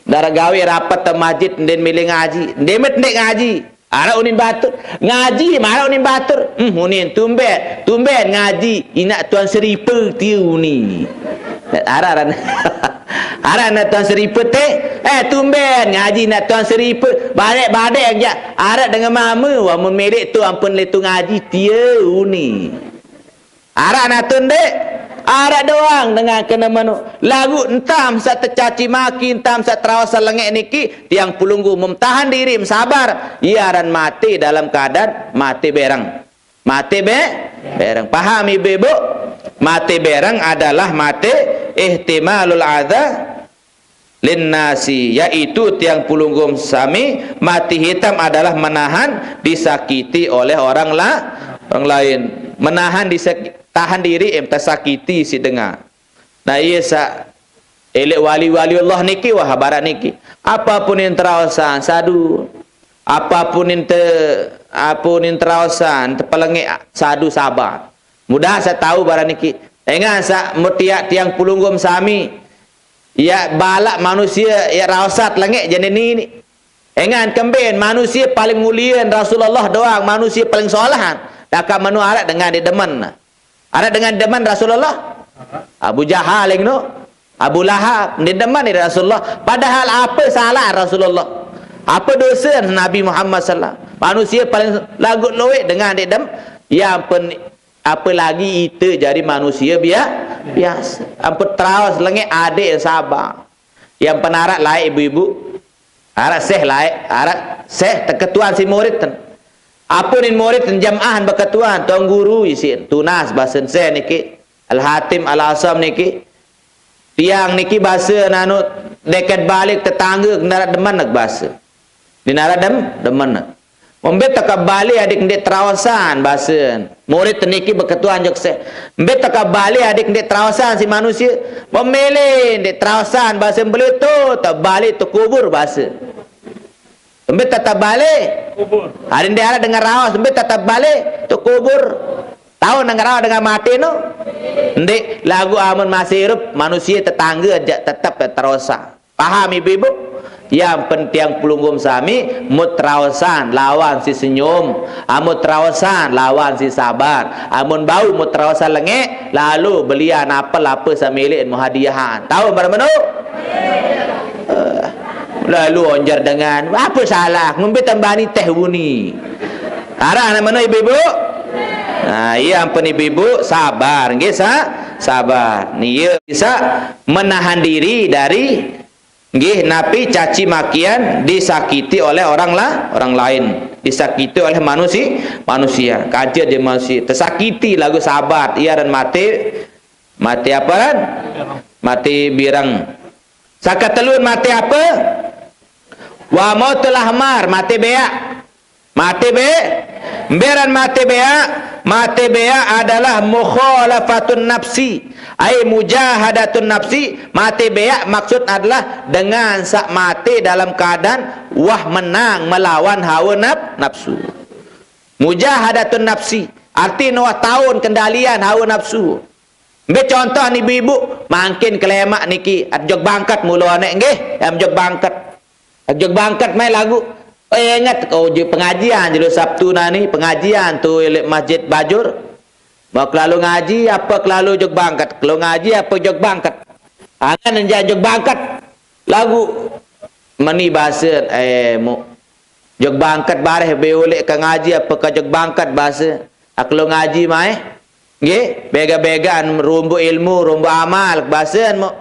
Dara gawe rapat te masjid, ndin milih ngaji. Ndemet ndik ngaji. Arak unin batur. Ngaji, marak unin batur. Hmm, unin tumben. Tumben ngaji. Inak tuan seripe tiu ni. Arak ran. Arak nak tuan seripe teh. Eh, tumben ngaji nak tuan seripe. Badek-badek aja. Arak dengan mama. Wah, mun milik tu ampun le tu ngaji tiu ni. Arak natun dek, arak doang dengan kena menu. Lagu entam sa tercaci maki, entam sa terasa lengek niki, tiang pelunggu memtahan diri, sabar. Ia aran mati dalam keadaan mati bereng. Mati be-, bereng. Paham ibu-ibu? Mati bereng adalah mati ihtimalul adza linnasi, yaitu tiang pulunggum sami, mati hitam adalah menahan disakiti oleh orang la-, orang lain. Menahan disak-, tahan diri, em, tersakiti si dengar. Nah, iya sa elek wali-wali Allah niki, wah, barat niki. Apapun yang teraosan, sadu. Apapun yang te-, apapun yang teraosan, tepelengek, sadu sabar. Mudah saya tahu barang niki. Engan sa mutiak tiang pulunggum sami. Ya balak manusia, ya raosat lengek jenis ni. Engan kemben manusia paling mulia Rasulullah doang, manusia paling solahan. Dakak menu arak dengan dia demen. Arak dengan demen Rasulullah. Abu Jahal yang no. Abu Lahab, dia demen dia Rasulullah. Padahal apa salah Rasulullah? Apa dosa Nabi Muhammad sallallahu alaihi wasallam? Manusia paling lagut luwih dengan dek dem, yang pen, apalagi ite jadi manusia bia-, biasa. Ampun teraos lengek adik yang sabar. Yang penarak laik ibu-ibu. Arak seh laik, arak seh teketuan si murid ten. Apa nin murid ten jamaah beketuan, tuan guru isin, tunas basen seh niki, Al-Hatim Al-Asam niki, tiang niki basa nanu deket balik tetangga ke narak demen nak basa. Di narak dem, demen nak. Membet tak balik adik ndik terawasan basa. Murid niki beketuan jok seh. Mbet tak balik adik ndik terawasan si manusia. Memilih ndik terawasan basa beli tu, tak balik tu kubur basa. Mbet tak balik. Kubur. Hari ndik ada dengar rawas, mbet tak balik tu kubur. Tahu dengar rawas dengan mati no. Ndik lagu amun masih hidup, manusia tetangga aja tetap terawasan. Paham ibu-ibu? Yang penting pelungguh sami, mut rawasan lawan si senyum, amun terawasan lawan si sabar, amun bau mut rawasan lengek, lalu belian apel apa samilik muhadiahan. Tahu barang menu? Eh, lalu onjar dengan, apa salah? Ngumbi tambani teh buni. Arah nama menu ibu-ibu? Nah, iya ampun ibu-ibu, sabar, nggih sa-, sabar. Nih, iya bisa menahan diri dari nggih, napi caci makian disakiti oleh orang la-, orang lain. Disakiti oleh manusia, manusia. Kaja dia manusia. Tersakiti lagu sahabat. Iya dan mati, mati apa dan? Mati birang. Saka telun mati apa? Wa mautul ahmar, mati beak. Mati be-, mberan mati beak, mati beak adalah mukhalafatun nafsi, ai mujahadatun nafsi. Mati beak maksud adalah dengan sak mati dalam keadaan wah menang melawan hawa naf-, nafsu. Mujahadatun nafsi, arti wah taun kendalian hawa nafsu. Mbe contoh ni ibu-ibu, mangkin kelemak niki, at jog bangkat mula anek nggih, am jog bangkat. Jog bangkat mai lagu. Oh, ingat kau je pengajian jelo Sabtu nani, pengajian tu elek Masjid Bajur. Mau kelalu ngaji apa kelalu jog bangkat? Kelalu ngaji apa jog bangkat? Angan enja jog bangkat. Lagu meni bahasa, eh, mu. Jog bangkat bareh be ulek ke ngaji apa ke jog bangkat bahasa? Kelalu ngaji mai. Nggih, bega-begaan rumbu ilmu, rumbu amal, basen mu.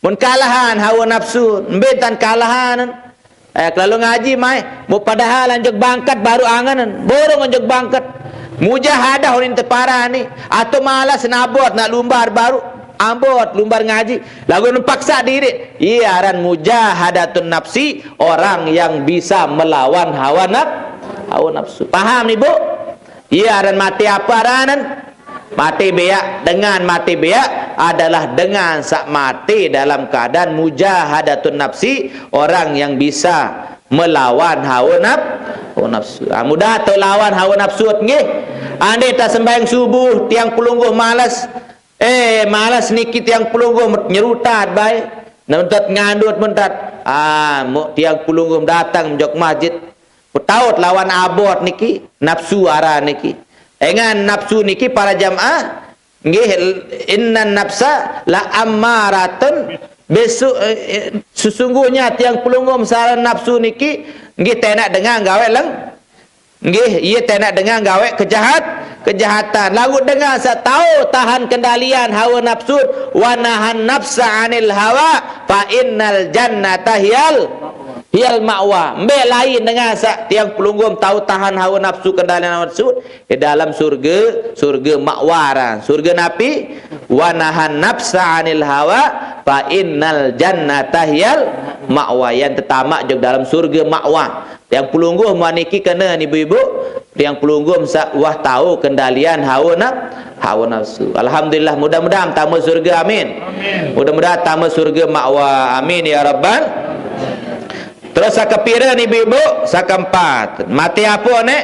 Mun kalahan hawa nafsu, mbentan kalahan. Eh, kelalu ngaji mai, mu padahal anjuk bangkat baru anganan, borong anjuk bangkat. Mujahadah unin teparani, atau malas nabot nak lumbar baru, ambot lumbar ngaji. Lagu paksa diri, iya aran mujahadatun nafsi, orang yang bisa melawan hawa naf-, hawa nafsu. Paham ibu? Iya aran mati apa aranan? Mati beak. Dengan mati beak adalah dengan sak mati dalam keadaan mujahadatun nafsi, orang yang bisa melawan hawa naf-, hawa nafsu. Ah, mudah tu lawan hawa nafsu nggih. Andai tak sembahyang subuh, tiang pelungguh malas. Eh, malas niki tiang pelungguh met-, nyerutat bae. Mentat ngandut mentat. Ah, mu tiang pelungguh datang jok masjid. Taut lawan abot niki, nafsu ara niki. Engan nafsu niki para jamaah, nggih, innan nafsa la ammaratun bisu, eh, eh, sesungguhnya tiang pelungguh mesara nafsu niki, nggih, tenak dengan gawe leng, nggih, iya tenak dengan gawe kejahat, kejahatan. Lagu dengan sa tau tahan kendalian hawa nafsu, wa nahan nafsa anil hawa, fa innal jannata hiyal hiyal ma'wa. Mbe lain dengan sa tiang pelungguh tau tahan hawa nafsu kendalian hawa nafsu. Di dalam surga, surga ma'wa ran. Surga napi? Wa nahan nafsa anil hawa, fa innal jannata hiyal ma'wa. Yang tetamak jog dalam surga ma'wa. Tiang pelungguh maniki kena ni ibu-ibu. Tiang pelungguh sa wah tau kendalian hawa naf-, hawa nafsu. Alhamdulillah, mudah-mudahan tama surga, amin. Amin. Mudah-mudahan tama surga ma'wa, amin ya rabbal. Terus sakepira ni ibu-ibu? Sakeempat. Mati apa nek?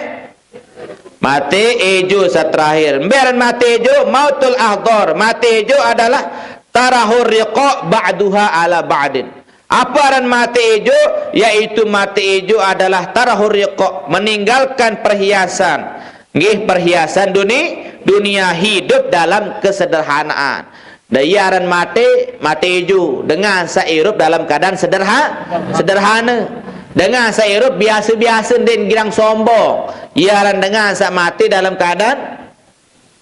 Mati ijo sa terakhir. Mbe aran mati ijo? Mautul ahdhar. Mati ijo adalah tarahur riqa ba'duha ala ba'din. Apa aran mati ijo? Yaitu mati ijo adalah tarahur riqa, meninggalkan perhiasan. Nggih, perhiasan duni-, dunia, hidup dalam kesederhanaan. Da iya aran mati, mati ijo, dengan sa irup dalam keadaan sederha-, sederhana. Dengan saq irup biase-biase, ndeq girang sombong. Ie aran dengan saq mate dalam keadaan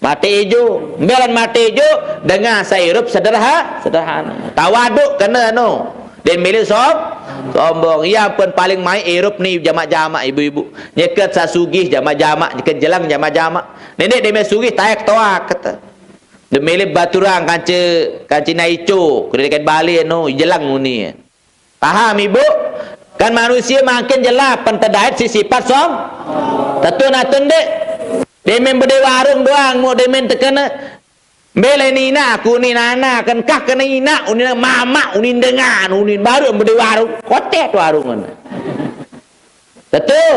mate ijo. Mbe aran mate ijo? Dengan saq irup sederha-, sederhane. Tawaduk kene no. Ndeq mele som-, sombong. Ie ampun paling maiq irup ni jamaq-jamaq, ibu-ibu. Nyeket saq sugih jamaq-jamaq, nyeket jeleng jamaq-jamaq. Ndeq, ndeq mele sugih taek toaq kete. Ndeq mele baturang kance, kance naico, kedeket bale no, jeleng uni. Paham, Ibu? Kan manusie mangkin jelap, pen tedait siq sipat som-, tetu atun ndeq. Demen bedoe warung doang, muq demen tekene. Mbe lain inaq aku unin anak, kan kah kene inaq, unin mamaq, unin dengan, unin baruq bedoe warung, kotet warung. Tetu.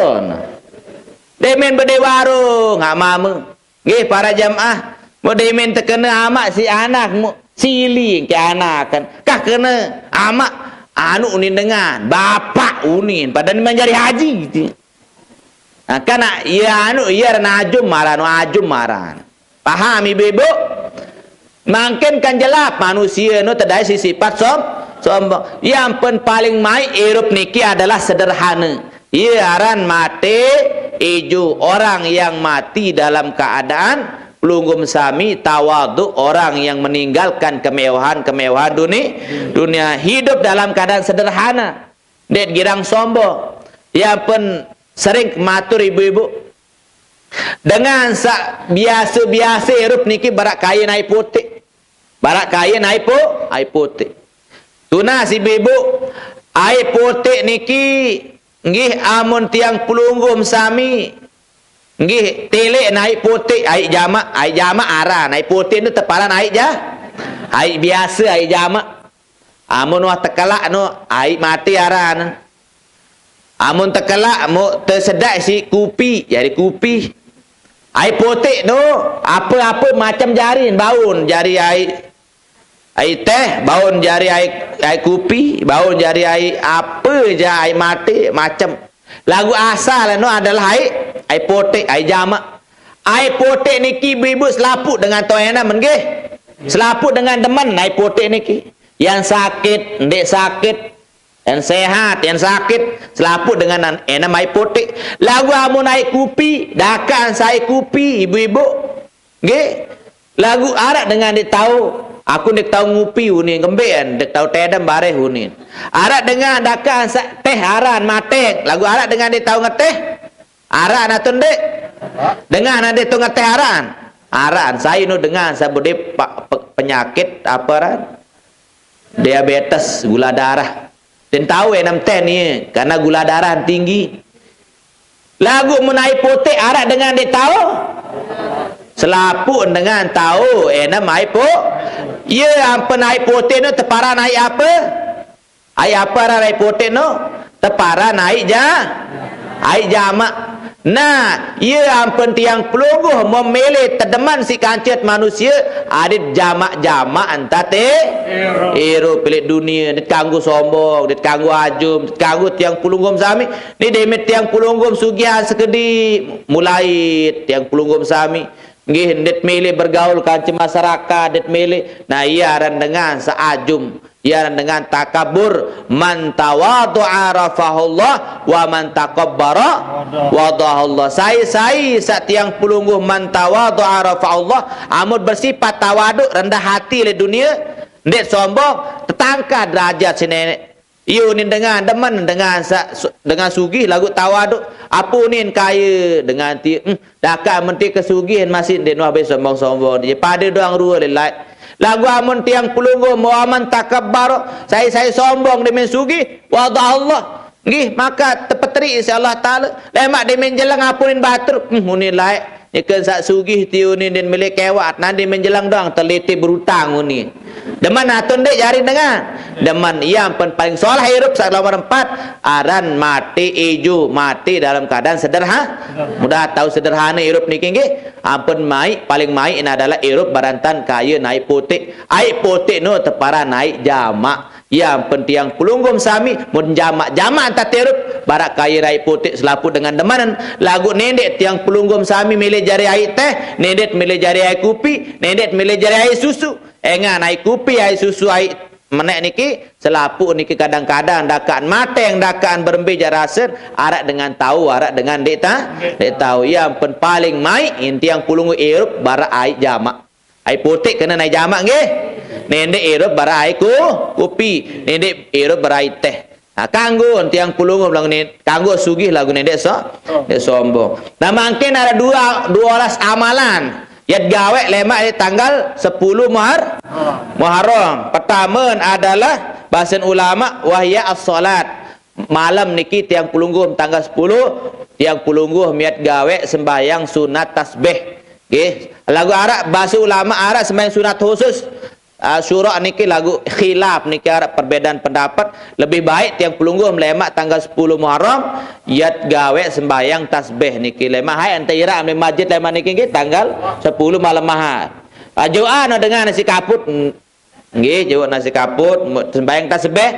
Demen bedoe warung, haq mame. Nggih, para jamaah, muq demen tekene amaq siq anak, muq sili engke anaken. Kah kene amaq, anu unin dengan, bapaq unin, padahal demen jari haji. Nah, kan, ie anu, ie aran ajum aran, ajum aran. Paham, ibu-ibu? Mangkin kan jelap manusie no tedait siq sipat som-, sombong. Yang pen paling maiq irup niki adalah sederhane. Ie aran mate ijo, orang yang mati dalam keadaan pelungguh sami tawaduk, orang yang meninggalkan kemewahan-kemewahan duni-, dunia, hidup dalam keadaan sederhana, ndeq girang sombong. Ie ampun sering matur ibu-ibu, dengan saq biase-biase irup niki baraq kain aiq puteq. Baraq kain aiq pu-, aiq puteq. Tunas ibu-ibu, aiq puteq niki nggih amun tiang pelungguh sami nggih teleqne aiq puteq, aiq jamaq, aiq jamaq aran, aiq puteq no teparan aiq ja-, aiq biase, aiq jamaq. Amun wah tekelaq no aiq mate aran. Amun tekelaq muq tesedaq siq kupi, jari kupi. Aiq puteq no, ape-ape macem jari baun, jari aiq, aiq teh, baun jari aiq, aiq kupi, baun jari aiq ape ja aiq mate, macem. Laguq asal no adalah aiq, aiq puteq, aiq jamaq. Aiq puteq niki ibu-ibu selapuq dengan toenem nggih. Selapuq dengan demen aiq puteq niki. Yang sakit, ndeq sakit, yang sehat, yang sakit, selapuq dengan an-, enem aiq puteq. Laguq amun aiq kupi, dakaq saq aiq kupi, ibu-ibu. Nggih. Laguq araq dengan ndeq tao, aku ndeq tao ngupi unin, kembeqan ndeq tao tedem bareh unin. Araq dengan dakaq saq teh aran mateng, laguq araq dengan ndeq tao ngeteh, araq atun ndeq? Dengan ndeq tao ngeteh aran. Araq, sai no dengan saq bedoe pa-, pe-, penyakit ape aran? Diabetes, gula darah. Ndeq tao enem teh nie, karena gula darah tinggi. Laguq mun aiq puteq araq dengan ndeq tao? Selapuq dengan tao enem aiq pu-, ie ampun aiq puteq no teparan aiq ape? Aiq ape aran aiq puteq no? Teparan aiq ja-, aiq jamaq. Nah, ie ampun tiang pelungguh memilih tedemen siq kance manusie, adeq jamaq-jamaq entat te-, irup pilih dunie, ndeq kanggo sombong, ndeq kanggo ajum, ndeq kanggo tiang pelungguh sami. Ni demen tiang pelungguh sugihan sekediq, mulai tiang pelungguh sami. Nggih, ndeq mele bergaul kance masyarakat, ndeq mele. Nah, ie aran dengan saq ajum. Ie aran dengan takabur. "Man tawadha'a rafa'ahullah, wa man takabbara wada'ahullah." Sai-sai saq tiang pelungguh, "Man tawadha'a rafa'ahullah", amun bersifat tawaduk, rendah hati leq dunie, ndeq sombong, tetangkat derajat siq neneq. Ie unin dengan, demen dengan sa-, su-, dengan sugih laguq tawaduk. Ape unin kaye dengan tie, em, dakaq amun tie kesugihan masih ndeqn wah be sombong-sombong. Ie pade doang rue leq laeq. Laguq amun tiang pelungguh, "Wa man takabbar", sai-sai sombong demen sugih, wada'ahullah. Nggih, maka tepeteriq siq Allah Taala. Lemaq demen jeleng ape unin batur, em, unin laeq. Nyeken saq sugih tie unin ndeqn mele kewat, nande menjelang doang teliti berutang unin. Demen atun ndeq jari dengan? Demen. Ie ampun paling solah irup saq nomor empat, aran mate ijo, mate dalam keadaan sederha-, mudah tao sederhane irup niki nggih. Ampun maiq, paling maiq ne adalah irup barantan kaye aiq puteq. Aiq puteq no teparan aiq jamaq. Ie ampun tiang pelungguh sami, mun jamaq-jamaq entat te irup, baraq kaye aiq puteq selapuq dengan demen, laguq nendeq tiang pelungguh sami mele jari aiq teh, nendeq mele jari aiq kupi, nendeq mele jari aiq susu. Engan aiq kupi, aiq susu, aiq menek niki, selapuq niki kadang-kadang dakaan mateng, dakaan berembe jaq rasen, araq dengan tao, araq dengan ndeq ta-, ndeq tao. Ye ampun paling maiq, tiang pelungguh irup baraq aiq jamaq. Aiq puteq kenen aiq jamaq nggih. Nendeq irup baraq aiq ku-, kupi, nendeq irup baraq aiq teh. Nah, kanggo tiang pelungguh laguq ne-, kanggo sugih laguq nendeq so-, ndeq sombong. Nah, mangkin araq due, due olas amalan yat gaweq lemaq leq tanggal sepulu Muhar-, Muharram. Pertame adalah basen ulama, wahya as-shalat. Malem niki tiang pelungguh tanggal sepulu, tiang pelungguh miat gaweq sembahyang sunat tasbih. Nggih, laguq araq base ulama araq sembahyang sunat khusus. Ah, Asyura niki laguq khilaf niki araq perbedaan pendapat. Lebih baik tiang pelungguh lemaq tanggal sepulu Muharram, yat gaweq sembahyang tasbih niki lemaq hai ente iraq leq masjid lemaq niki nggih tanggal sepulu malem Ahad. Ah, joqan dengan nasi kaput. Nggih, jok nasi kaput, mu-, sembahyang tasbih.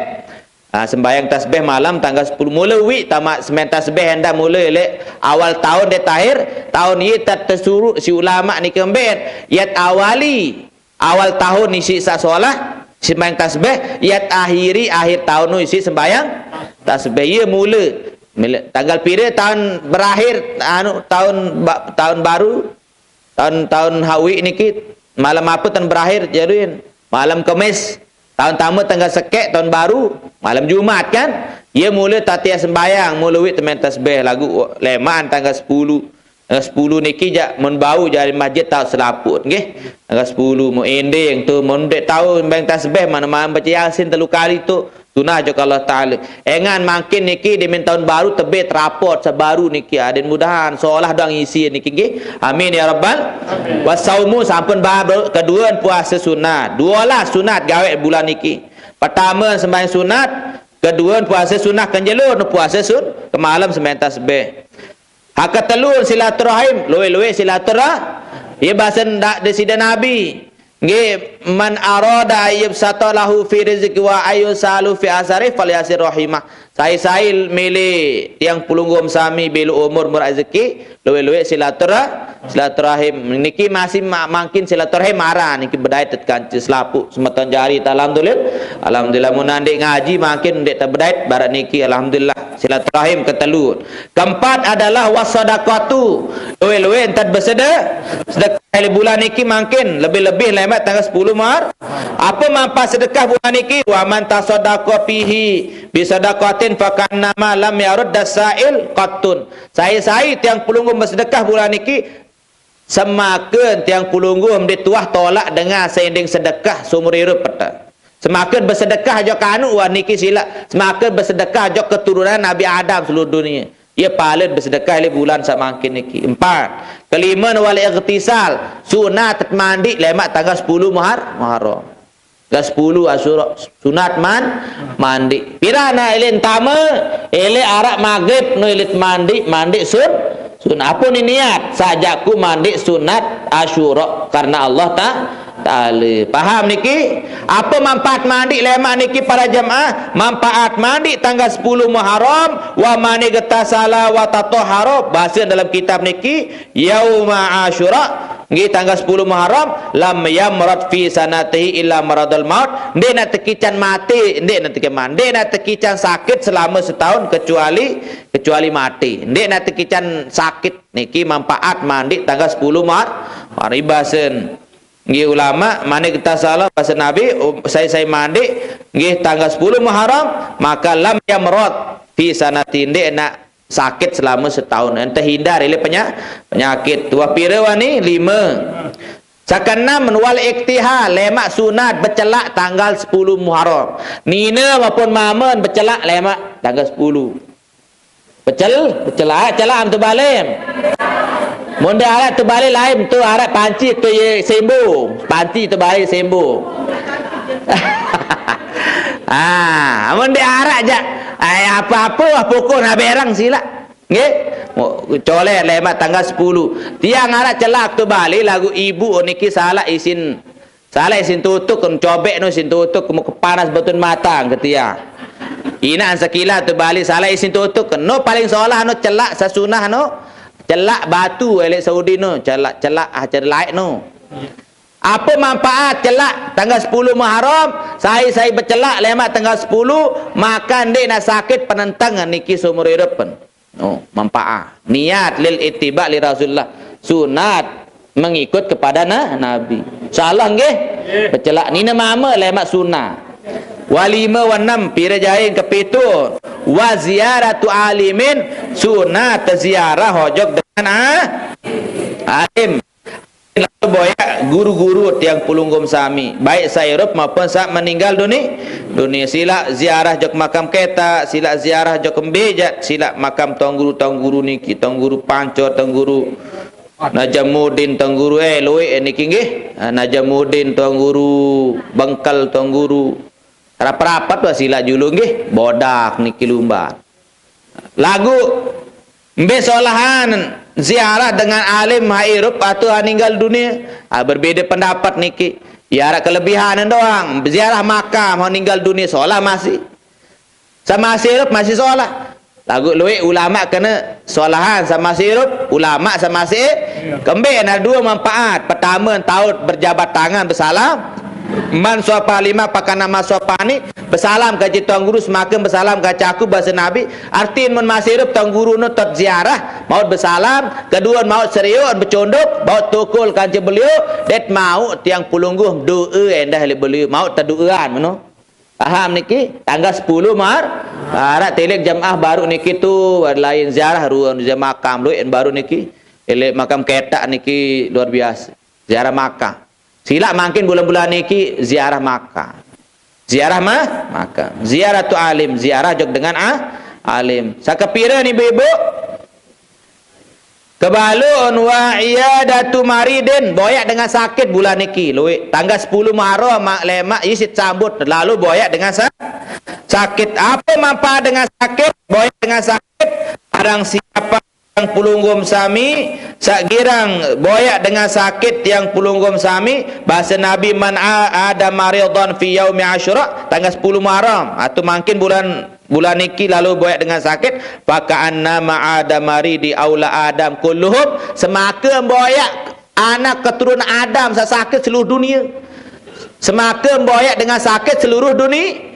Ah, sembahyang tasbih malem tanggal sepulu. Mule uiq tamaq sembahyang tasbih endah mule leq awal taun deh tahir. Taun ye tat tesuruq si ulama niki mbet. Yat awali awal taun isiq saq solah, sembahyang tasbih. Yat akhiri akhir taun isiq sembahyang tasbih. Ye mule. Mule tanggal pire taun berakhir, anu, taun ba-, taun baru? Taun, taun hawi niki, malem ape taun berakhir, jarin? Malem Kemis. Taun tame tanggal sekeq, taun baru, malem Jumat, kan? Ye mule tatiah sembahyang, mule uiq temen tasbih, laguq leman tanggal sepulu. Tanggal sepulu niki jaq mun bau jari masjid taoq selapuq, nggih. Tanggal sepulu, mun ending tu, mun ndeq tao sembahyang tasbih, mane-mane bace Yasin telu kali tu. Sunah jok Allah Taala. Engan mangkin niki demen taun baru tebet rapot sebaru niki. Aden mudahan solah doang isi niki nggih. Amin ya rabbal. Wasaumu sampun ba-, keduen puase sunat. Due olas sunat gaweq bulan niki. Pertame sembahyang sunat, keduen puase sunat kenjelo, puase sun-, kemalem sembahyang tasbih. Ha ketelun silaturahim, lueq-lueq silaturah-, ye basen da-, Deside Nabi. Nggih, "Man arada ayyubsata lahu fi rizqi wa ayyusalu fi asari falyasir rahimah." Sai-sai mele tiang pelungguh sami belo umur murah rezeki, lueq-lueq silaturah-, silaturahim. Niki masih ma-, mangkin silaturahim araq niki bedait kance selapuq semeton jari. Alhamdulillah. Alhamdulillah mun ndeq ngaji mangkin ndeq tebedait baraq niki. Alhamdulillah. Silaturahim ketelun. Keempat adalah wasadaqatu. Lueq-lueq entan besede-, sedekah leq bulan niki mangkin lebih-lebih lemaq tanggal sepulu Muhar-. Ape manfaat sedekah bulan niki? Wa man tasaddaqa fihi bi sadaqatin fakannama lam yarud dasail qattun. Sai-sai tiang pelungguh besedekah bulan niki, semaken tiang pelungguh ndeq tuah tolak dengan sending sedekah seumur irup pete. Semaken besedekah jok kanu wah niki silaq, semaken besedekah jok keturunan Nabi Adam seluruh dunie. Ye pale besedekah leq bulan saq mangkin niki. Empat. Kelime wal ightisal, sunat mandiq lemaq tanggal sepulu Muhar-, Muharram. Tanggal sepulu Asyura, sunat man-, mandiq. Piran eleq entame, eleq araq magrib no eleq mandiq, mandiq sun-, sunat. Ape ni niat? Sajak ku mandiq sunat Asyura karena Allah Ta-, Taala. Paham niki? Ape manfaat mandiq lemaq niki para jemaah? Manfaat mandiq tanggal sepulu Muharram, wa man ightasala wa tatahhara. Base dalam kitab niki, yauma Asyura, nggih tanggal sepulu Muharram, lam yamrad fi sanatihi illa maradul maut. Ndeq naq tekican mate, ndeq naq tekican ma-, ndeq naq tekican sakit selame setaun kecuali, kecuali mate. Ndeq naq tekican sakit. Niki manfaat mandiq tanggal sepulu Muhar-, Muharram. Basen. Nggih ulama, man ightasala base Nabi, u-, sai-sai mandiq, nggih tanggal sepulu Muharram, maka lam yamrad fi sanati, ndeq naq sakit selame setaun. Terhindar leq penya-, penyakit. Wah pire wani? Lime. Saq keenem wal iktihal, lemaq sunat becelaq tanggal sepulu Muharram. Nine maupun mame becelaq lemaq tanggal sepulu. Pecel, pecel ae, celak am tebalem. Mun ndeq araq tebalem laen, tu araq panci tu ye sembo. Panci tebalem sembo. Ah, mun ndeq araq jaq, ai, ape-ape wah pokok nah bereng silaq. Nggih. Mo-, colek lemaq tanggal sepulu. Tiang araq celak tu bale laguq ibu niki salaq isin Salaq isin tutuk, cobek no isin tutuk, muke panas betun matang ke tiang. Inaq sekila tu bale salaq isin tutuk, no paling solah no celak sesunah no, celak batu eleq Saudi no, celak, celak, ah, celak no. Apa manfaat celak tanggal sepuluh Muharram? Sai-sai becelak lemak tanggal sepuluh, maka ndeq naq sakit penenteng niki seumur idup pen. Oh, manfaat. Niat lil ittiba li Rasulullah. Sunat mengikut kepada na-, Nabi. Insyaallah nggih. Becelak nine mame lemak sunat. Walima wanem pire jain kepitu. Wa ziaratu alimin, sunat ziarah ojok dengan a-, alim. Lalu boyaq guru-guru tiang pelungguh sami, baik saq irup maupun saq meninggal duni-, dunie. Silaq ziarah jok makam ketaq, silaq ziarah jok mbe jaq, silaq makam tuan guru, tuan guru niki, tuan guru Pancor, tuan guru Najamuddin, tuan guru, eh, lueq niki nggih. Ah, Najamuddin, tuan guru Bengkel, tuan guru. Rapet-rapet wah silaq julu nggih, bodak niki lumbar. Laguq mbe solahan ziarah dengan alim haq irup atau haq ninggal dunie? Ah, berbeda pendapat niki. Ya, araq kelebihan doang. Ziarah makam haq ninggal dunie solah masih. Saq masih irup masih solah. Laguq lueq ulama kene solahan saq masih irup, ulama saq masih. Kembe, nah, due manfaat. Pertame, taut berjabat tangan besalam. Man sopa lima pakana masopani, besalam kance tuan guru semakin besalam kance aku, base Nabi. Artin mun masih irup tuan guru nu tot ziarah, maut besalam. Kedue, maut serioq becondok, maut tokol kance beliau, dait maut tiang pelungguh doe endah leq beliau, maut tedoean meno. Paham niki? Tanggal sepuluh Mar-, araq tileq jemaah baruq niki tu, lain ziarah ruen, ziarah makam lueq baruq niki. Leq makam ketaq niki luar biase. Ziarah makam. Silaq mangkin bulan-bulan niki ziarah makam. Ziarah ma-, makam. Ziaratu alim, ziarah jok dengan a-, alim. Saq kepire ni, ibu-ibu? Kebaluq, wa iyadatu maridin, boyaq dengan sakit bulan niki, lueq. Tanggal sepuluh Muharram, maq lemaq isit sambut, lalu boyaq dengan sa-, sakit. Apa manfaat dengan sakit? Boyaq dengan sakit, barang siapa tiang pelungguh sami, saq girang boyaq dengan sakit tiang pelungguh sami, base Nabi, man a-, ada maridhan fi yaumi Asyura, tanggal sepuluh Muharram, atau mangkin bulan, bulan niki lalu boyaq dengan sakit, fa ka'annama ada maridi aula Adam kulluhum, semake boyaq anak keturunan Adam saq sakit seluruh dunie. Semake boyaq dengan sakit seluruh duni-,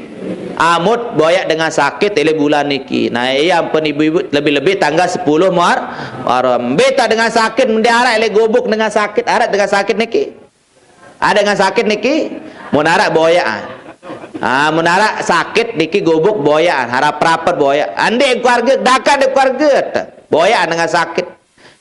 amut boyaq dengan sakit leq bulan niki. Nah, iya ampun ibu-ibu, lebih-lebih tanggal sepuluh Muhar-, Muharram. Mbe taoq dengan sakit, mende araq leq gubuk dengan sakit, araq dengan sakit niki? Araq dengan sakit niki? Mun araq boyaq. Ah, mun araq sakit niki gubuk boyaq, harap rapet boyaq. Andeq keluarge, dakaq ndeq keluarge. Boyaq dengan sakit.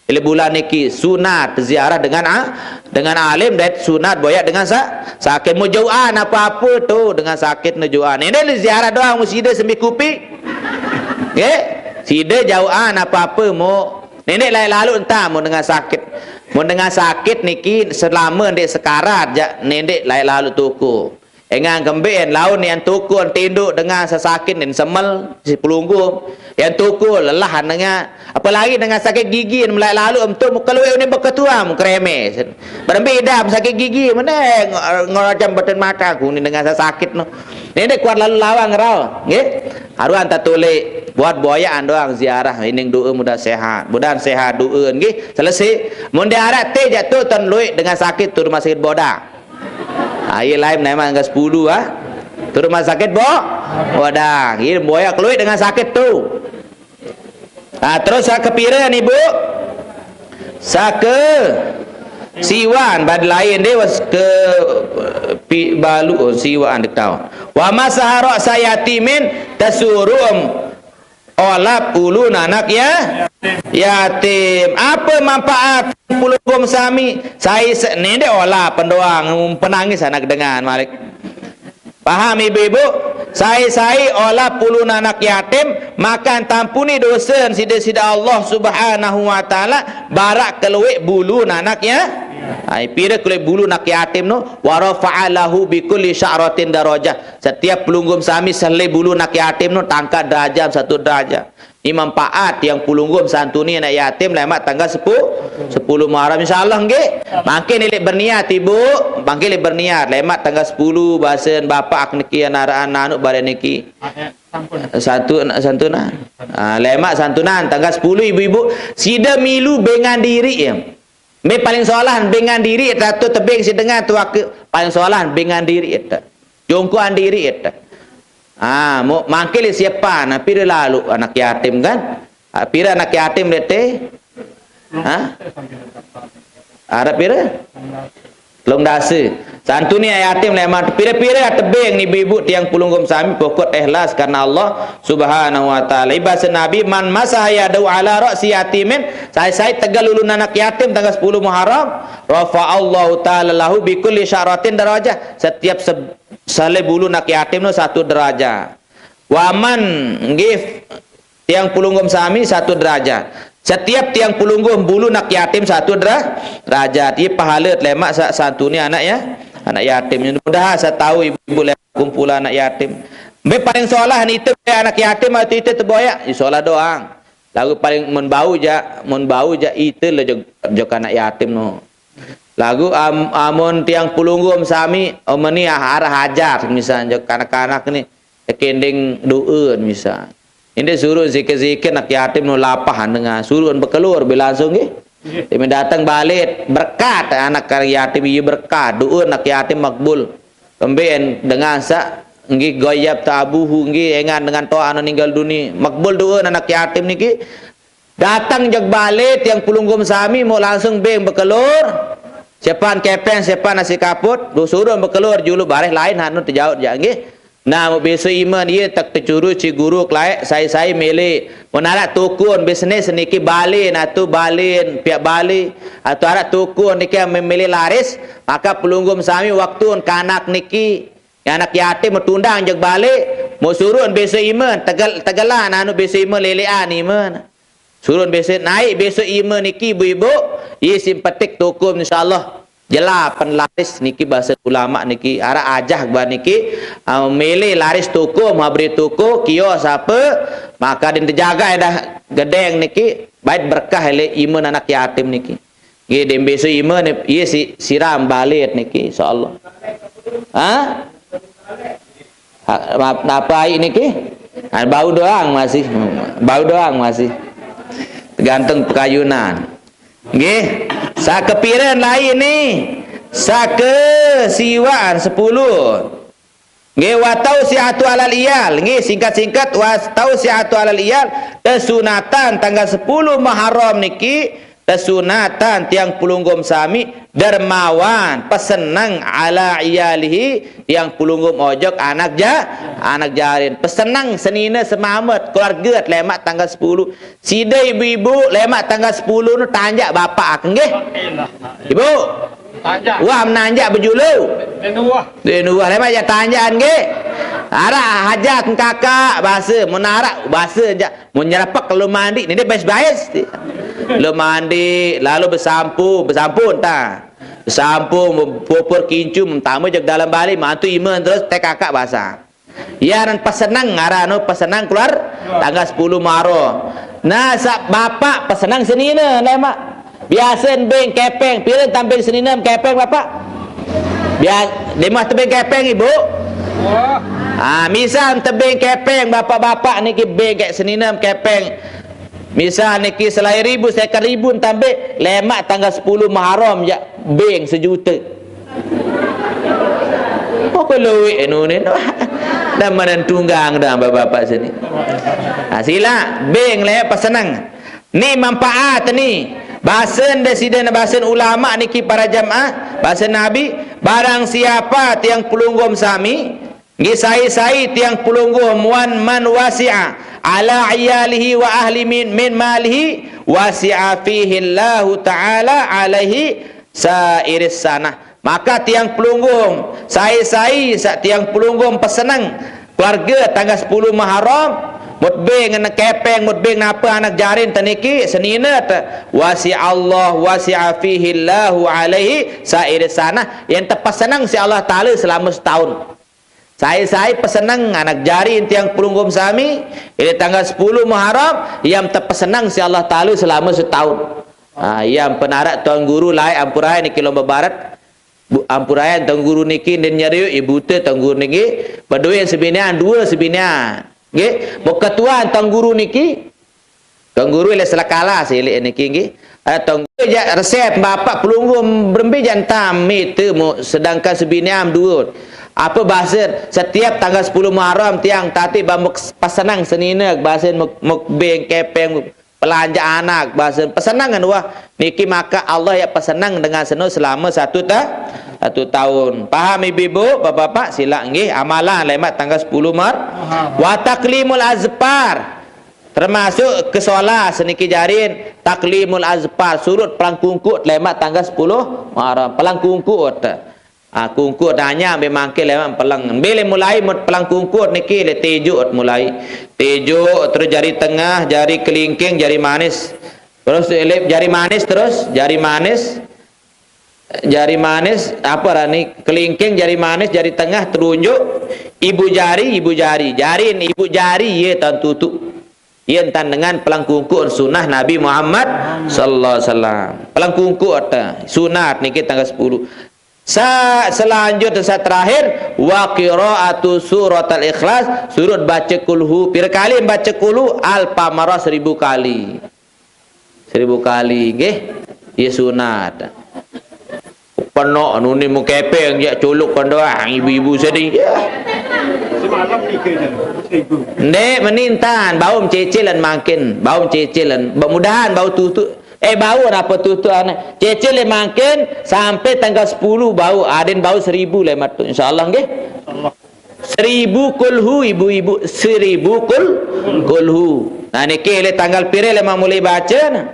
Leq bulan niki sunat ziarah dengan a-, dengan alim, dait sunat boyaq dengan sa-, sakit. Mun jauqan ape-ape tu dengan sakit ne jauqan. Ndeq ziarah doang, mun side sembe kupi. Nggih? Side jauqan ape-ape mu. Ndeq laeq lalo entan mun dengan sakit. Mun dengan sakit niki selame ndeq sekarat jaq, ndeq laeq lalo tokol. Engan kembeqn laun yan tokol tindoq dengan saq sakit nin semel, si pelungguh. Yan tokol lelah dengan, apalagi dengan sakit gigi, melaeq lalo em tu muka lueq unin beketuam, kereme. Berembe idap sakit gigi, mene ngo-, ngorajam badan mata kuning dengan saq sakit no. Ndeq kuat lalo lawang rau, nggih. Aruan tatulik buat boyaqan doang ziarah, ining doe mudah sehat. Mudahan sehat doe, nggih. Selese. Mun diaraq te jaq tu ten lueq dengan sakit tu rumah sakit boda. Ah, ie lain menemaq tanggal sepuluh, ah. Tu rumah sakit, Bo? Wadang. Ie boyaq kelueq dengan sakit tu. Ah, terus saq kepire ni, Bu? Saq ke siwan, bad lain deh, was ke pi-, balu, oh, siwan dek tau. Wa masaha ra'sa yatimin, tesuruq em olap ulu nanak ya, yatim. Ape manfaat pulungkum sami? Sai se-, ndeq olap pendoang, penangis anak dengan malik. Paham ibu-ibu? Sai-sai olap ulu nanak yatim, maka tampuni dosen side-side Allah Subhanahu wa Ta'ala, baraq kelueq bulu nanak ya. Ai, pire kelueq bulu nak yatim no, wa rafa'a lahu bi kulli sya'ratin darajah. Setiap pelungguh sami sele bulu nak yatim no tangkat derajat satu derajat. Ni manfaat tiang pelungguh santuni anak yatim lemaq tanggal sepu-, sepuluh Muharram, insyaallah nggih. Mangkin leq berniat ibu, mangkin leq berniat lemaq tanggal sepuluh basen bapak niki anaraan anu bare niki. Satu-, santunan. Ah, lemaq santunan tanggal sepuluh ibu-ibu side milu bengan diriq ya. Mbe paling solah beng ngan diri eta tu, tebeng sidengan tu ake paling solah beng ngan diri eta. Jongkoan diri eta. Ah, mo mangkil siapan, nah, pira lalu anak yatim kan? Ah, pira anak yatim dete? Ha? Arep pira? Telung dasa. Santuni yatim leman pira-pira tebeng ni ibu-ibu tiang pelungguh sami pokok ikhlas karena Allah Subhanahu wa taala. Ibasa Nabi, "Man masaha yadau ala ra'si yatimin," sai-sai tegal ulun anak yatim tanggal sepuluh Muharram, "rafa Allahu taala lahu bi kulli sya'ratin darajah." Setiap se-, sale bulu anak yatim no satu derajat. Waman nggih tiang pelungguh sami satu derajat. Setiap tiang pelungguh bulu anak yatim satu dera-, derajat. Iye pahala lemak sa-, santuni anak ya, anak yatim. Mudah-mudahan satahu ibu-ibu lemak kumpulan anak yatim. Mbe paling solah ni ite anak yatim atau ite teboyak? Ya solah doang. Lagu paling mun bau ja, mun bau ja ite le jok, jok anak yatim no. Lagu am-, amun tiang pelungguh sami, oh, meni ah, arah hajat, misal, jok kanak-kanak ni, tekending doa, misal. Inde suruh zikir-zikir anak yatim no lapah dengan suruh bekelur, bila langsung nggih. Dia datang balik, berkat anak yatim, iya berkat, doa anak yatim makbul. Kemben dengan sak, nggih goyab ta abuhu, nggih engan dengan toa anu ninggal duni. Makbul doa anak yatim niki. Datang jok bale tiang pelungguh sami mau langsung beng bekelur. Siapan kepeng, siapan nasi kaput, suruh bekelur julu bareh lain anu tejaut ja nggih. Nah, mau besok iman iye tak tecuru ci guru kelai sai-sai mele. Mun arak tukun bisnis niki bale natu balen piak bale atau arak tukun niki memilih laris, maka pelungguh sami waktu kanak niki, anak yatim mau tundang jok bale, mau suruh besok iman, tegel, tegelan anu besok iman lelean iman. Surun besok, naik besok iman niki ibu-ibu, iye simpetik tukum insyaallah. Jelas pen laris niki bahasa ulama niki, arak ajah ba niki, ah, milih laris tukum, habri tuku, kios apa, maka din terjaga dah gedeng niki, bait berkah le iman anak yatim niki. Nggih, dem besok iman iye si, siram balit niki insyaallah. Ha? Ha, ma-, napa ai niki? Ha, bau doang masih. Bau doang masih. Tergantung pekayunan. Nggih, sakepiran lain ni? Sakesiwaan sepuluh. Nggih, wa tausiatu alal iyal. Nggih, singkat-singkat, wa tausiatu alal iyal. Kesunatan tanggal sepuluh Muharram niki, kesunatan tiang pelungguh sami dermawan, pesenang ala iyalihi, tiang pelungguh ojok anak ja-, anak jarin. Pesenang senina semamet, keluarga lemak tanggal sepuluh. Sida ibu-ibu lemak tanggal sepuluh nu tanjak bapak aku, nggih? Ibu? Tanjak. Wah, menanjak bejulu. Di nuah. Di nuah lemak ja tanjakan, nggih? Arak hajat kakak, bahasa, menarak, bahasa ja. Mun nyerepek lu mandi, ni dia bais-bais. Lu mandi, lalu besampu, besampu entah. Besampu, pupur kincu, mentama jok dalam balik, mantu iman terus, teh kakak basah. Ya, nan pesenang, ngaran nu pesenang keluar tanggal sepuluh Muharram. Nah, sa bapak pesenang senina, lemak. Biasa beng kepeng, pira tambeng senina kepeng, bapak? Bia-, di mah tebeng kepeng, ibu? Ah, misal tebeng kepeng, bapak-bapak niki beng kek senina kepeng. Misal niki selain ribu, seket ribu tambeng, lemak tanggal sepuluh Muharram ja beng sejuta. Pokok luwih anu ni. Dah mana tunggang dah bapak-bapak sini. Ha, sila, beng le pesenang. Ni manfaat ni. Basen de sida na basen ulama niki para jamaah, basen Nabi, barang siapa tiang pelungguh sami, nggih sai-sai tiang pelungguh muan man wasi'a ala iyalihi wa ahli min, min malihi wasi'a fihi Allahu ta'ala alaihi sairis sanah. Maka tiang pelungguh, sai-sai sa tiang pelungguh pesenang keluarga tanggal sepuluh Muharram, mut beng ngena kepeng, mut beng napa anak jarin teniki, senina te, wasi'allah, wasi'a fihi Allahu alaihi sairis sanah, yang tepesenang si Allah Ta'ala selama setahun. Sai-sai pesenang anak jarin tiang pelungguh sami, ini tanggal sepuluh Muharram, yang tepesenang si Allah Ta'ala selama setahun. Ah, yang penarak Tuan Guru lai ampura niki lomba barat, Bu-, ampurayan Tuan Guru niki, din nyariu, ibu te Tuan Guru niki, beduin sebinian, dua sebinian. Nggih, beketuan Tuan Guru niki. Tuan Guru le selakala sih le niki nggih. Eh, tong, jak resep bapak pelunggu berembe jak entam meter mu, sedangkan sebiniam dua. Apa bahasa, setiap tanggal sepuluh Muharram tiang tati bamuk pesenang senina, bahasa muk-, mukbeng kepeng, belanja anak, bahasa pesenangan wah. Niki maka Allah ya pesenang dengan seno selama satu ta-, satu tahun. Paham ibu-ibu, bapak-bapak, sila nggih amalan lemat tanggal sepuluh Mar. Wa taklimul azfar. Termasuk ke solah seniki jarin taklimul azfar, surut pelang kungkut lemat tanggal sepuluh Muharram. Pelang kungkut. Ah, kungkut nanya be mangke lemat pelang. Be le mulai mut pelang kungkut niki le tejuk mulai. Tejuk terus jari tengah, jari kelingking, jari manis. Terus elip jari manis terus, jari manis. Jari manis, apa rani? Kelingking, jari manis, jari tengah, terunjuk, ibu jari, ibu jari. Jarin ibu jari, ye tan tutu. Ye entan dengan pelang kungkut sunnah Nabi Muhammad sallallahu alaihi wasallam. Pelang kungkut, eh, sunat niki tanggal sepuluh. Sa selanjut sa terakhir, wa qiraatu suratul ikhlas, surut baca kulhu. Pira kali baca kulhu? Alfa marah, seribu kali. Seribu kali, nggih. Ye sunat. Penok nuni mengkepeng jak culuk kan doang ibu-ibu sedih. Semalam tiga jam, seribu. Ndek menintan, bau cicilan mangkin, bau cicilan. Mudahan bau tutu. Eh, bau apa tutu anak? Cicil le mangkin sampai tanggal sepuluh bau, aden bau seribu le matu. Insyaallah nggih. Seribu kulhu ibu-ibu, seribu kul-, kulhu. Nah niki le tanggal pire le mulai baca nah.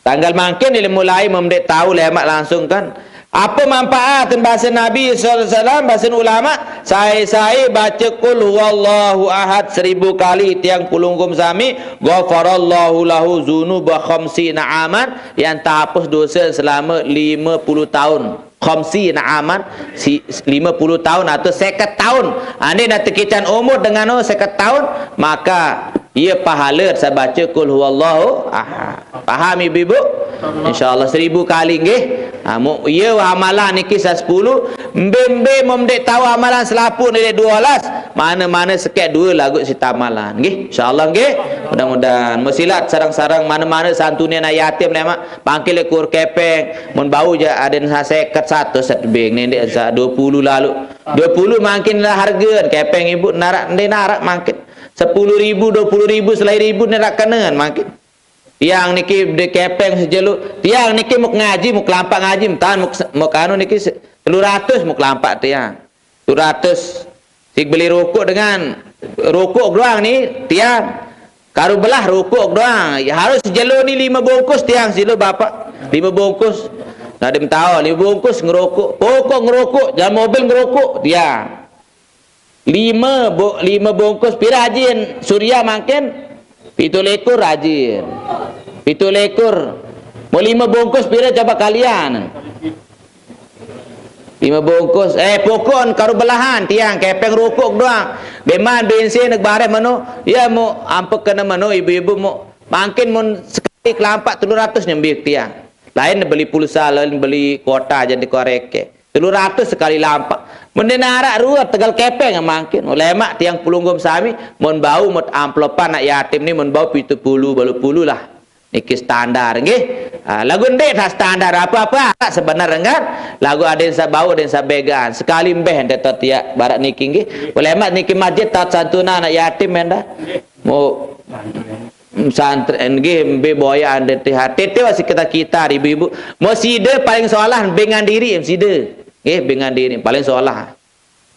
Tanggal mangkin le mulai memdek tahu lemak langsung kan. Apa manfaat bahasa Nabi sallallahu alaihi wasallam, bahasa ulama, sai-sai baca kul huwallahu ahad seribu kali tiang pelungguh sami, ghafarallahu lahu dzunuba khamsina aman, yang tahapus dosa selama lima puluh tahun. Khamsina aman, si, lima puluh tahun atau seket tahun. Ane nak tekican umur dengan oh seket tahun, maka ia pahala sabaca kul huwallahu ahad. Paham ibu-ibu? Insyaallah seribu kali nggih. Ha, mu, ia amalan niki sa sepuluh, mbe-mbe memdek tahu amalan selapuh ni dua belas, mana-mana sekek dua lagu sita amalan nggih. Insyaallah nggih. Mudah-mudahan musilat sarang-sarang mana-mana santunan anak yatim lemak. Pangkil ekur kepeng, mun bau ja aden sa seket satu setbing, nendek sa dua puluh lalu. Dua puluh mangkin lah harga, kepeng ibu narak, nde narak mangkin. Sepuluh ribu, dua puluh ribu, selain ribu narak kenengan mangkin. Tiang niki de kepeng sejelu, tiang niki muk ngaji, muk lampak ngaji, mtan muk, muk anu niki se-, telu ratus muk lampak tiang. Telu ratus. Sik beli rokok dengan rokok doang ni tiang. Karu belah rokok doang. Ya, harus jelo ni lima bungkus tiang silu bapak. Lima bungkus. Nah, dia tahu lima bungkus ngerokok. Pokok ngerokok, dalam mobil ngerokok tiang. Lima bo-, lima bungkus pira ajin Surya mangkin? Pitu likur ajin. Pitu likur. Mau lima bungkus pira coba kalian? Lima bungkus. Eh, pokok karu belahan tiang, kepeng rokok doang. Beman bensin neg bareh mano. Ya, mau ampek kena mano ibu-ibu mau. Mangkin mun sekali kelampak telu ratus nyembih tiang. Lain beli pulsa, lain beli kuota jadi koreke. Telu ratus sekali lampak. Mun den arak ruwet tegal kepeng mangkin. Lemak tiang pelungguh sami, mun bau mut amplopan nak yatim ni mun bau pitu puluh, balu puluh lah. Niki standar nggih. Ah, lagu ndik tak standar apa-apa, tak sebenar kan? Lagu aden sa bau, aden sa begaan. Sekali mbeh ente tot ya barak niki nggih. Boleh mat niki masjid tat santunan anak yatim enda. Mau santri nggih mbe boya ande T H. Tete wasi kita-kita ibu-ibu. Mau sida paling solah bengan diri sida. Nggih bengan diri paling solah.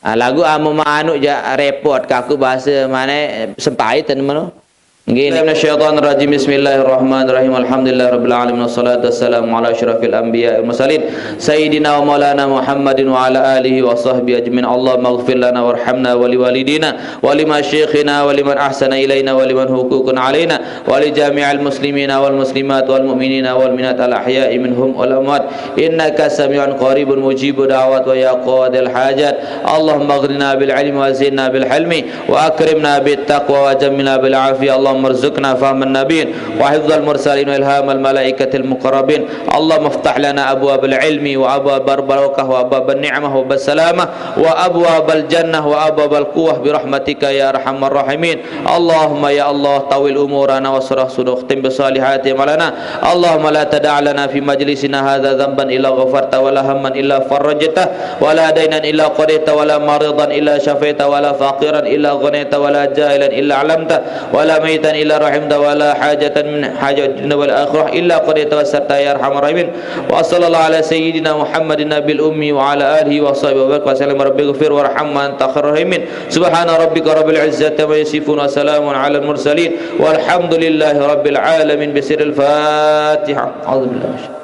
Ah, lagu amu anu ja repot kaku bahasa mana sempai ten mano. Nggih. Minasyaitonir rajim. Bismillahirrahmanirrahim. Alhamdulillahirabbil alamin wassalatu wassalamu ala asyrafil anbiya wal mursalin sayyidina wa maulana Muhammadin wa ala alihi wa sahbihi ajmain. Allahumma ighfir lana warhamna wa liwalidina wa limasyikhina wa liman ahsana ilaina wa liman huququn alaina wa li jami'il muslimina wal muslimat wal mu'minina wal mu'minat al ahya'i minhum wal amwat. Innaka sami'un qaribun mujibud da'awat wa ya qadil hajat. Allahumma aghnina bil ilmi wa zidna bil hilmi wa akrimna bit taqwa wa jammilna bil afiyah. Allahumma اللهم ارزقنا فهم النبيين وحفظ المرسلين وإلهام الملائكة المقربين. اللهم افتح لنا أبواب العلم وأبواب البركة وأبواب النعمة وأبواب السلامة وأبواب الجنة وأبواب القوة برحمتك يا أرحم الراحمين. اللهم يا الله طول أمورنا واشرح صدورنا واختم بالصالحات أعمالنا. اللهم لا تدع لنا في مجلسنا هذا ذنبا إلا غفرته ولا هما إلا فرجته ولا دينا إلا قضيته ولا مريضا إلا شفيته ولا فقيرا إلا غنيته ولا جاهلا إلا علمته ولا ميتا إلا رحمته ولا حاجة من حوائج الدنيا والآخرة إلا قضيتها ويسرتها يا أرحم الراحمين. وصلى الله على سيدنا محمد النبي الأمي وعلى آله وصحبه وبارك وسلم. رب اغفر وارحم وأنت خير الراحمين. سبحان ربك رب العزة عما يصفون وسلام على المرسلين والحمد لله رب العالمين. بسر الفاتحة. أعوذ بالله من الشيطان.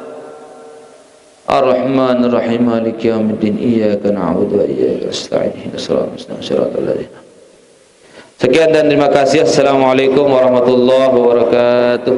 الرحمن الرحيم. مالك يوم الدين. إياك نعبد وإياك نستعين. اهدنا الصراط المستقيم. صراط الذين. Sekian dan terima kasih. Assalamualaikum warahmatullahi wabarakatuh.